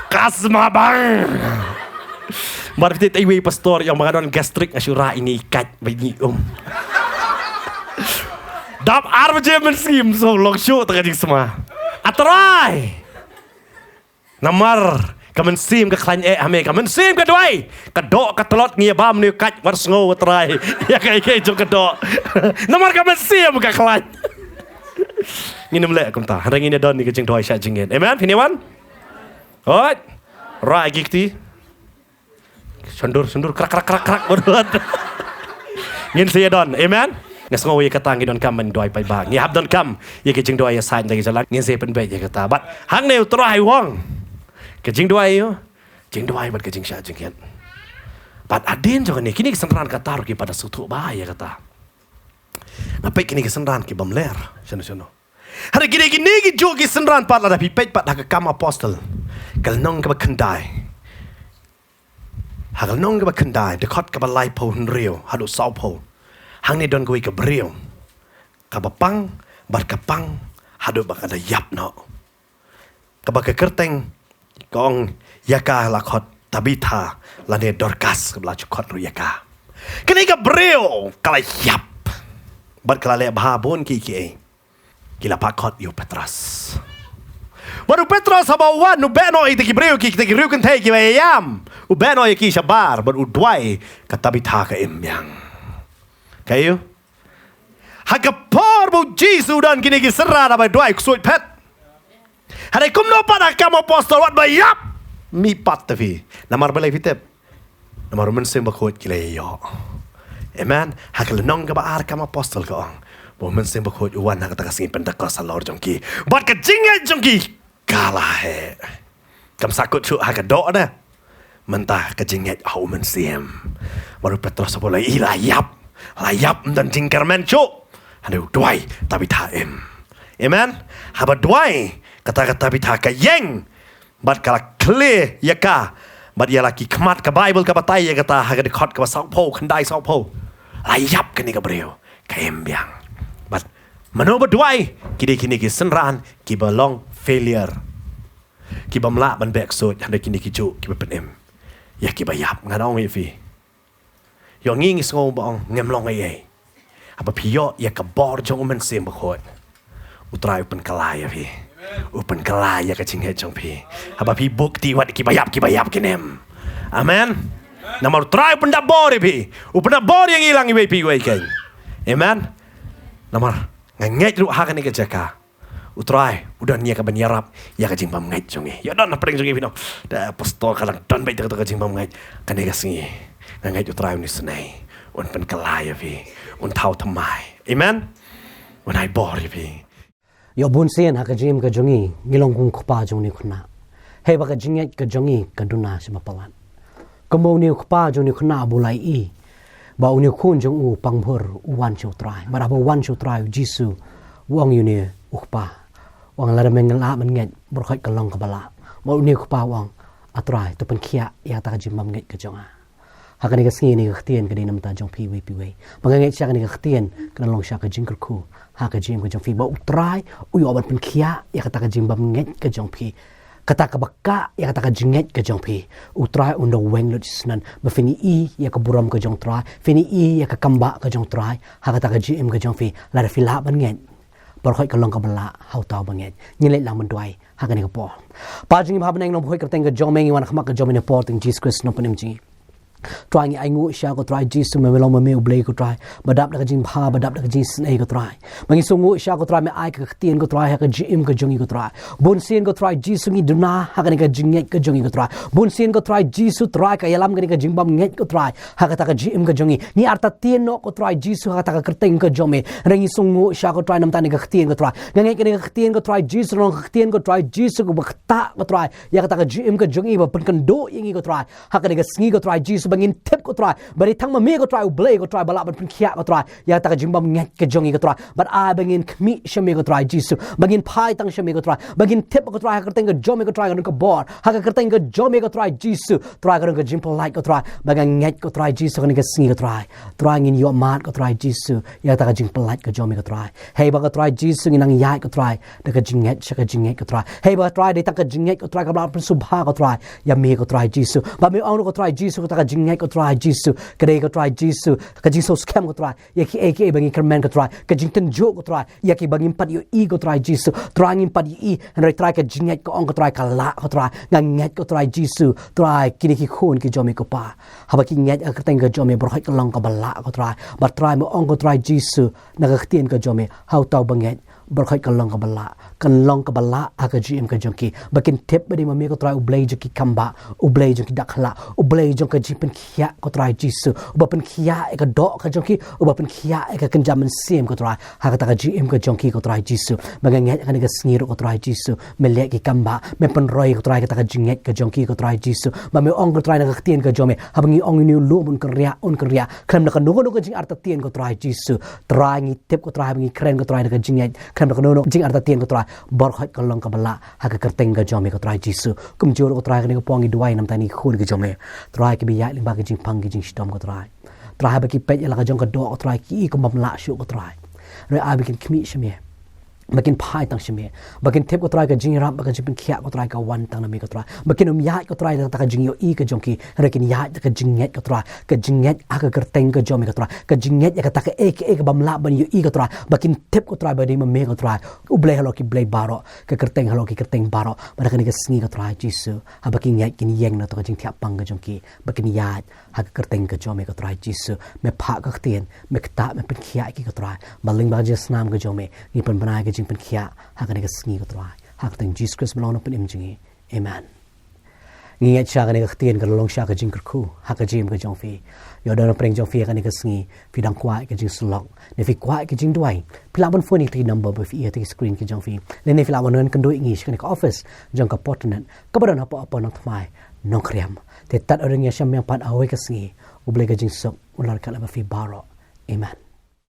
Ka sma bang. Mar phi tip iwei i pastor ïa ong ba nga don gastric nga shu rah ine i kait ba ine i um. Dap ar baje mynsiem so long shuh ta ka jingsma. A Trai. Namar ka mynsiem ka khlaiñ eh ha me, ka mynsiem ka duwai. Ka doh ka tlot ngi ïa bam ne u kait wat sngew A Trai ïa kaei kaei jong ka doh. Namar ka mynsiem ka khlaiñ. Ngin ym leh kumta. Hynrei ngin ïa don ïa ka jingduwai shah jingit. Amen. Phin ïa wan? Hooid. Rah ïa ki kti. Shondur shondur krak krak krak krak. Ngin sa ïa don. Amen. Nga sngew ïa kata ngi donkam ban duwai paidbah. Ngi hap donkam ïa ki jingduwai ïa saiñ da ki jylla. Ngin sa ïa pynbeit ïa kata. Bad hangne U Trai u ong, ka jingduwai ïa u, jingduwai bad ka jingshah jingit. Bad hadien jong kane kine ki synran kata ruh ki pat da sngewthuh bha ïa kata. Nga peit kine ki synran ki bym ler shano shano. Hynrei kine kine ki juh ki synran pat lada phi peit pat ha ka Kam Apostol, ka lynnong kaba khyndai. Ha ka lynnong kaba khyndai, dkhot kaba laiphew hynriew haduh sawphew. Hangne don kawei ka briew kaba pang bad ka pang haduh ba ka da ïap noh. Kaba ka kyrteng ka ong ïa ka la khot Tabitha lane Dorkas, kaba la ju khot ruh ïa ka. Kane ka briew ka la ïap bad ka la leh bha bun kiei kiei. Ki la pah khot ïa u Petros. Bad u Petros haba u wan u beh noh ïa kita ki briew ki, kita ki riew kynthei kiba ïam. U beh noh ïa ki shabar bad u duwai ka Tabitha ka im biang. Kaei u? Ha ka por ba u Jisu u don kine ki synran haba u duwai ksuid phet. Hynrei kumno pat ha ka Kam Apostol wat ba ïap. Mih pat te phi. Namar balei phi tip? Namar u Mynsiem Bakhuid ki la ïoh. Amen. Ha ka lynnong kaba ar Kam Apostol ka ong, Ba u Mynsiem Bakhuid u wan ha kata ka sngi Pentekost halor jong ki. Bad ka jingngeit jong ki ka la heh. Kam sahkut shuh ha ka doh de. Mynta ka jingngeit ha u Mynsiem. Bad u Petros u la ïap. La ïap, ym don jingkyrmen shuh. Hynrei u duwai, Tabitha, im. Amen. Haba duwai, kata ka Tabitha ka ïeng. Bad ka la khlieh ïa ka. Bad ïa la ki khmat, ka Baibl ka batai ïa kata ha ka dkhot kaba sawphew, khyndai sawphew. La ïap kane ka briew, ka im biang. Bad mano ba duwai? Ki dei kine ki synran kiba long failure, kiba ym lah ban beh ksuid, hynrei kine ki juh kiba pynim ïa kiba ïap. Ngan ong ïa phi, ïoh ngi ngi sngew ba ong ngim long ei ei. Haba phi ïoh ïa ka bor jong u Mynsiem Bakhuid, u Trai u pynkylla ïa phi. U pynkylla ïa ka jingngeit jong phi. Haba phi buh kti, wat kiba ïap, kiba ïap kin im. Amen. Namar u Trai u pyndap bor ïa phi. U pyndap bor ïa ngi lang iwei pa iwei kein. Amen. Namar nga ngeit ruh ha kane ka jaka, u Trai u don ïa kaban ïarap ïa ka jingbymngeit jong ngi. Ïa don hapdeng jong ngi, phi ong, da pastor, ka dang don beit kata ka jingbymngeit. Kane ka sngi nga ngeit u Trai un isynei, un pynkylla ïa phi, un thaw thymmai. Amen. Un ai bor ïa phi. Ïoh bun sien ha ka jingim ka jong ngi, ngi long kum u kpa jong une u khynnah. Hei ba ka jingngeit ka jong ngi ka duna sha ba palat. Kumba une u kpa jong une u khynnah ba u la ïohi ba une u khun jong u u pang bhur, u wan sha u Trai. Bad haba u wan sha u Trai, u Jisu u ong ïa une u kpa, u ong, lada me lah ban ngeit, baroh khoit ka long kaba lah. Bad une u kpa u ong, A Trai, to pynkhiah ïa kata ka jingbymngeit ka jong nga. Ha kane ka sngi kane ka ktien ka dei na bynta jong phi iwei pa iwei. Ba nga ngeit shisha kane ka ktien kan long shisha ka jingkyrkhu ha ka jingim ka jong phi, ba u Trai u ïoh ban pynkhiah ïa kata ka jingbymngeit ka jong phi. Kata kaba kah ïa kata ka jingngeit ka jong phi. U Trai un da weng lut shisha, ba phin ïohi ïa ka burom ka jong u Trai, phin ïohi ïa ka kambah ka jong u Trai ha kata ka jingim ka jong phi, lada phi lah ban ngeit. Baroh khoit ka long kaba lah ha uta uba ngeit. Ngin leit lang ban duwai ha kane ka por. Kpa jong ngi ba ha bneng, nongpynïaid kyrteng ka jong me, ngi wan ha khmat ka jong me ha ka por jong u Jisu Khrist, nongpynim jong ngi. Trai, ngi ainguh shisha ko Trai Jisu, me long ma me U Blei ko Trai, ba dap da ka jingbha, ba dap da ka jingisynei ko Trai. Ba ngi sngewnguh shisha ko Trai, me ai ka ktien ko Trai ha ka jingim ka jong ngi ko Trai. Bun sien ko Trai Jisu, ngi duna ha kane ka jingngeit ka jong ngi ko Trai. Bun sien ko Trai Jisu, Trai, ka ïalam kane ka jingbymngeit ko Trai ha kata ka jingim ka jong ngi. Ngi artatien noh ko Trai Jisu ha kata ka kyrteng ka jong me. Hynrei ngi sngewnguh shisha ko Trai, namar kane ka ktien ko Trai, nga ngeit kane ka ktien ko Trai Jisu, long ka ktien ko Trai Jisu kaba ktah ko Trai ïa kata ka jingim ka jong ngi, ba pynkynduh ïa ngi ko Trai ha kane ka sngi ko Trai Jisu, ba ngin tip ko Trai ba dei tang ma me ko Trai U Blei ko Trai ba lah ban pynkhiah ko Trai ïa kata ka jingbymngeit ka jong ngi ko Trai. Bad ai ba ngin khmih sha me ko Trai Jisu, ba ngin phai tang sha me ko Trai, ba ngin tip ko Trai ha ka kyrteng ka jong me ko Trai ka don ka bor, ha ka kyrteng ka jong me ko Trai Jisu, Trai, ka don ka jingpyllait ko Trai. Ba nga ngeit ko Trai Jisu, kane ka sngi ko Trai, Trai, ngin ïohmad ko Trai Jisu ïa kata ka jingpyllait ka jong me ko Trai. Hei ba ko Trai Jisu, ngin nang ïaid ko Trai da ka jingngeit sha ka jingngeit ko Trai. Hei ba Trai, dei tang ka jingngeit ko Trai kaba lah pynsngewbha ko Trai ïa me ko Trai Jisu. Ba me ong ruh ko Trai Jisu, kata ka jingngeit ko Trai Jisu ka dei ko Trai Jisu ka jingsngewskhem ko Trai ïa kiei kiei ba ngi kyrmen ko Trai, ka jingtynjuh ko Trai ïa kiba ngim pat ïohi ko Trai Jisu. Trai, ngim pat ïohi, hynrei Trai, ka jingngeit ka ong ko Trai ka lah ko Trai. Nga ngeit ko Trai Jisu, Trai, kine ki khun ki jong me ko Pa, haba ki ngeit ha ka kyrteng ka jong me, baroh khoit ka long kaba lah ko Trai. Bad Trai, me ong ko Trai Jisu na ka ktien ka jong me, ha uta uba ngeit, baroh khoit ka long kaba lah. Kan long kaba lah ha ka jingim ka jong ki, ba kin tip ba dei ma me ko Trai U Blei jong ki kambah, U Blei jong ki dak khlak, U Blei jong ka jingpynkhiah ko Trai Jisu, uba pynkhiah ïa ka doh ka jong ki, uba pynkhiah ïa ka kynja mynsiem ko Trai, ha kata ka jingim ka jong ki ko Trai Jisu. Ba nga ngeit ha kane ka sngi ruh ko Trai Jisu, me leh ki kambah, me pynroi ko Trai kata ka jingngeit ka jong ki ko Trai Jisu. Ba me ong ko Trai na ka ktien ka jong me, haba ngi ong ïa une u lum un kynriah, un kynriah, khlem da kano kano ka jingartatien ko Trai Jisu. Trai, ngi tip ko Trai, haba ngi kren ko Trai da ka jingngeit, khlem da kano kano jingartatien ko Trai, baroh khoit ka long kaba lah ha ka kyrteng ka jong me ko Trai Jisu. Kumjuh ruh ko Trai, kane ka por ngi duwai namar kine ki khun ki jong me, Trai, kiba ïaid lyngba ki jingpang ki jingshitom ko Trai. Trai, haba ki peit ïa la ka jong ka doh ko Trai, ki i kumba ym lah shuh ko Trai. Hynrei ai ba kin khmih sha me, ba kin phai tang sha me, ba kin tip ko Trai ka jingïarap bad ka jingpynkhiah ko Trai ka wan tang na me ko Trai. Ba kin ym ïaid ko Trai da kata ka jingïohi ka jong ki, hynrei kin ïaid da ka jingngeit ko Trai, ka jingngeit ha ka kyrteng ka jong me ko Trai, ka jingngeit ïa kata kaei kaei kaba ym lah ban ïohi ko Trai. Ba kin tip ko Trai ba dei ma me ko Trai U Blei halor ki blei baroh, ka kyrteng halor ki kyrteng baroh. Bad ha kane ka sngi ko Trai Jisu, haba ki ngeit kin ïeng na kata ka jingthiah pang ka jong ki, ba kin ïaid ha ka kyrteng ka jong me ko Trai Jisu. Me phah ka ktien, me ktah, me pynkhiah ïa ki ko Trai. Ba lyngba ka jingsnam ka jong me, ngi pynbna ïa ka jingpynkhiah ha kane ka sngi ko Trai. Ha ka kyrteng Jisu Khrist, me long nongpynim jong ngi. Amen. Ngi ngeit sha kane ka ktien ka long sha ka jingkyrkhu ha ka jingim ka jong phi. Ïoh don pyrshah jong phi ha kane ka sngi, phi dang kwah ka jingsyllok, ne phi kwah ka jingduwai, phi lah ban phone ïa ka number ba phi ïoh ha ka screen ka jong phi. Lane phi lah ban wan kynduh ïa ngi sha kane ka office jong ka Portnet kaba don hapoh Upper Nongthymmai, Nongkrem. Te tad u ring ïa sha meng pat ha kawei ka sngi. U Blei ka jingsuk un ryngkat bad phi baroh. Amen.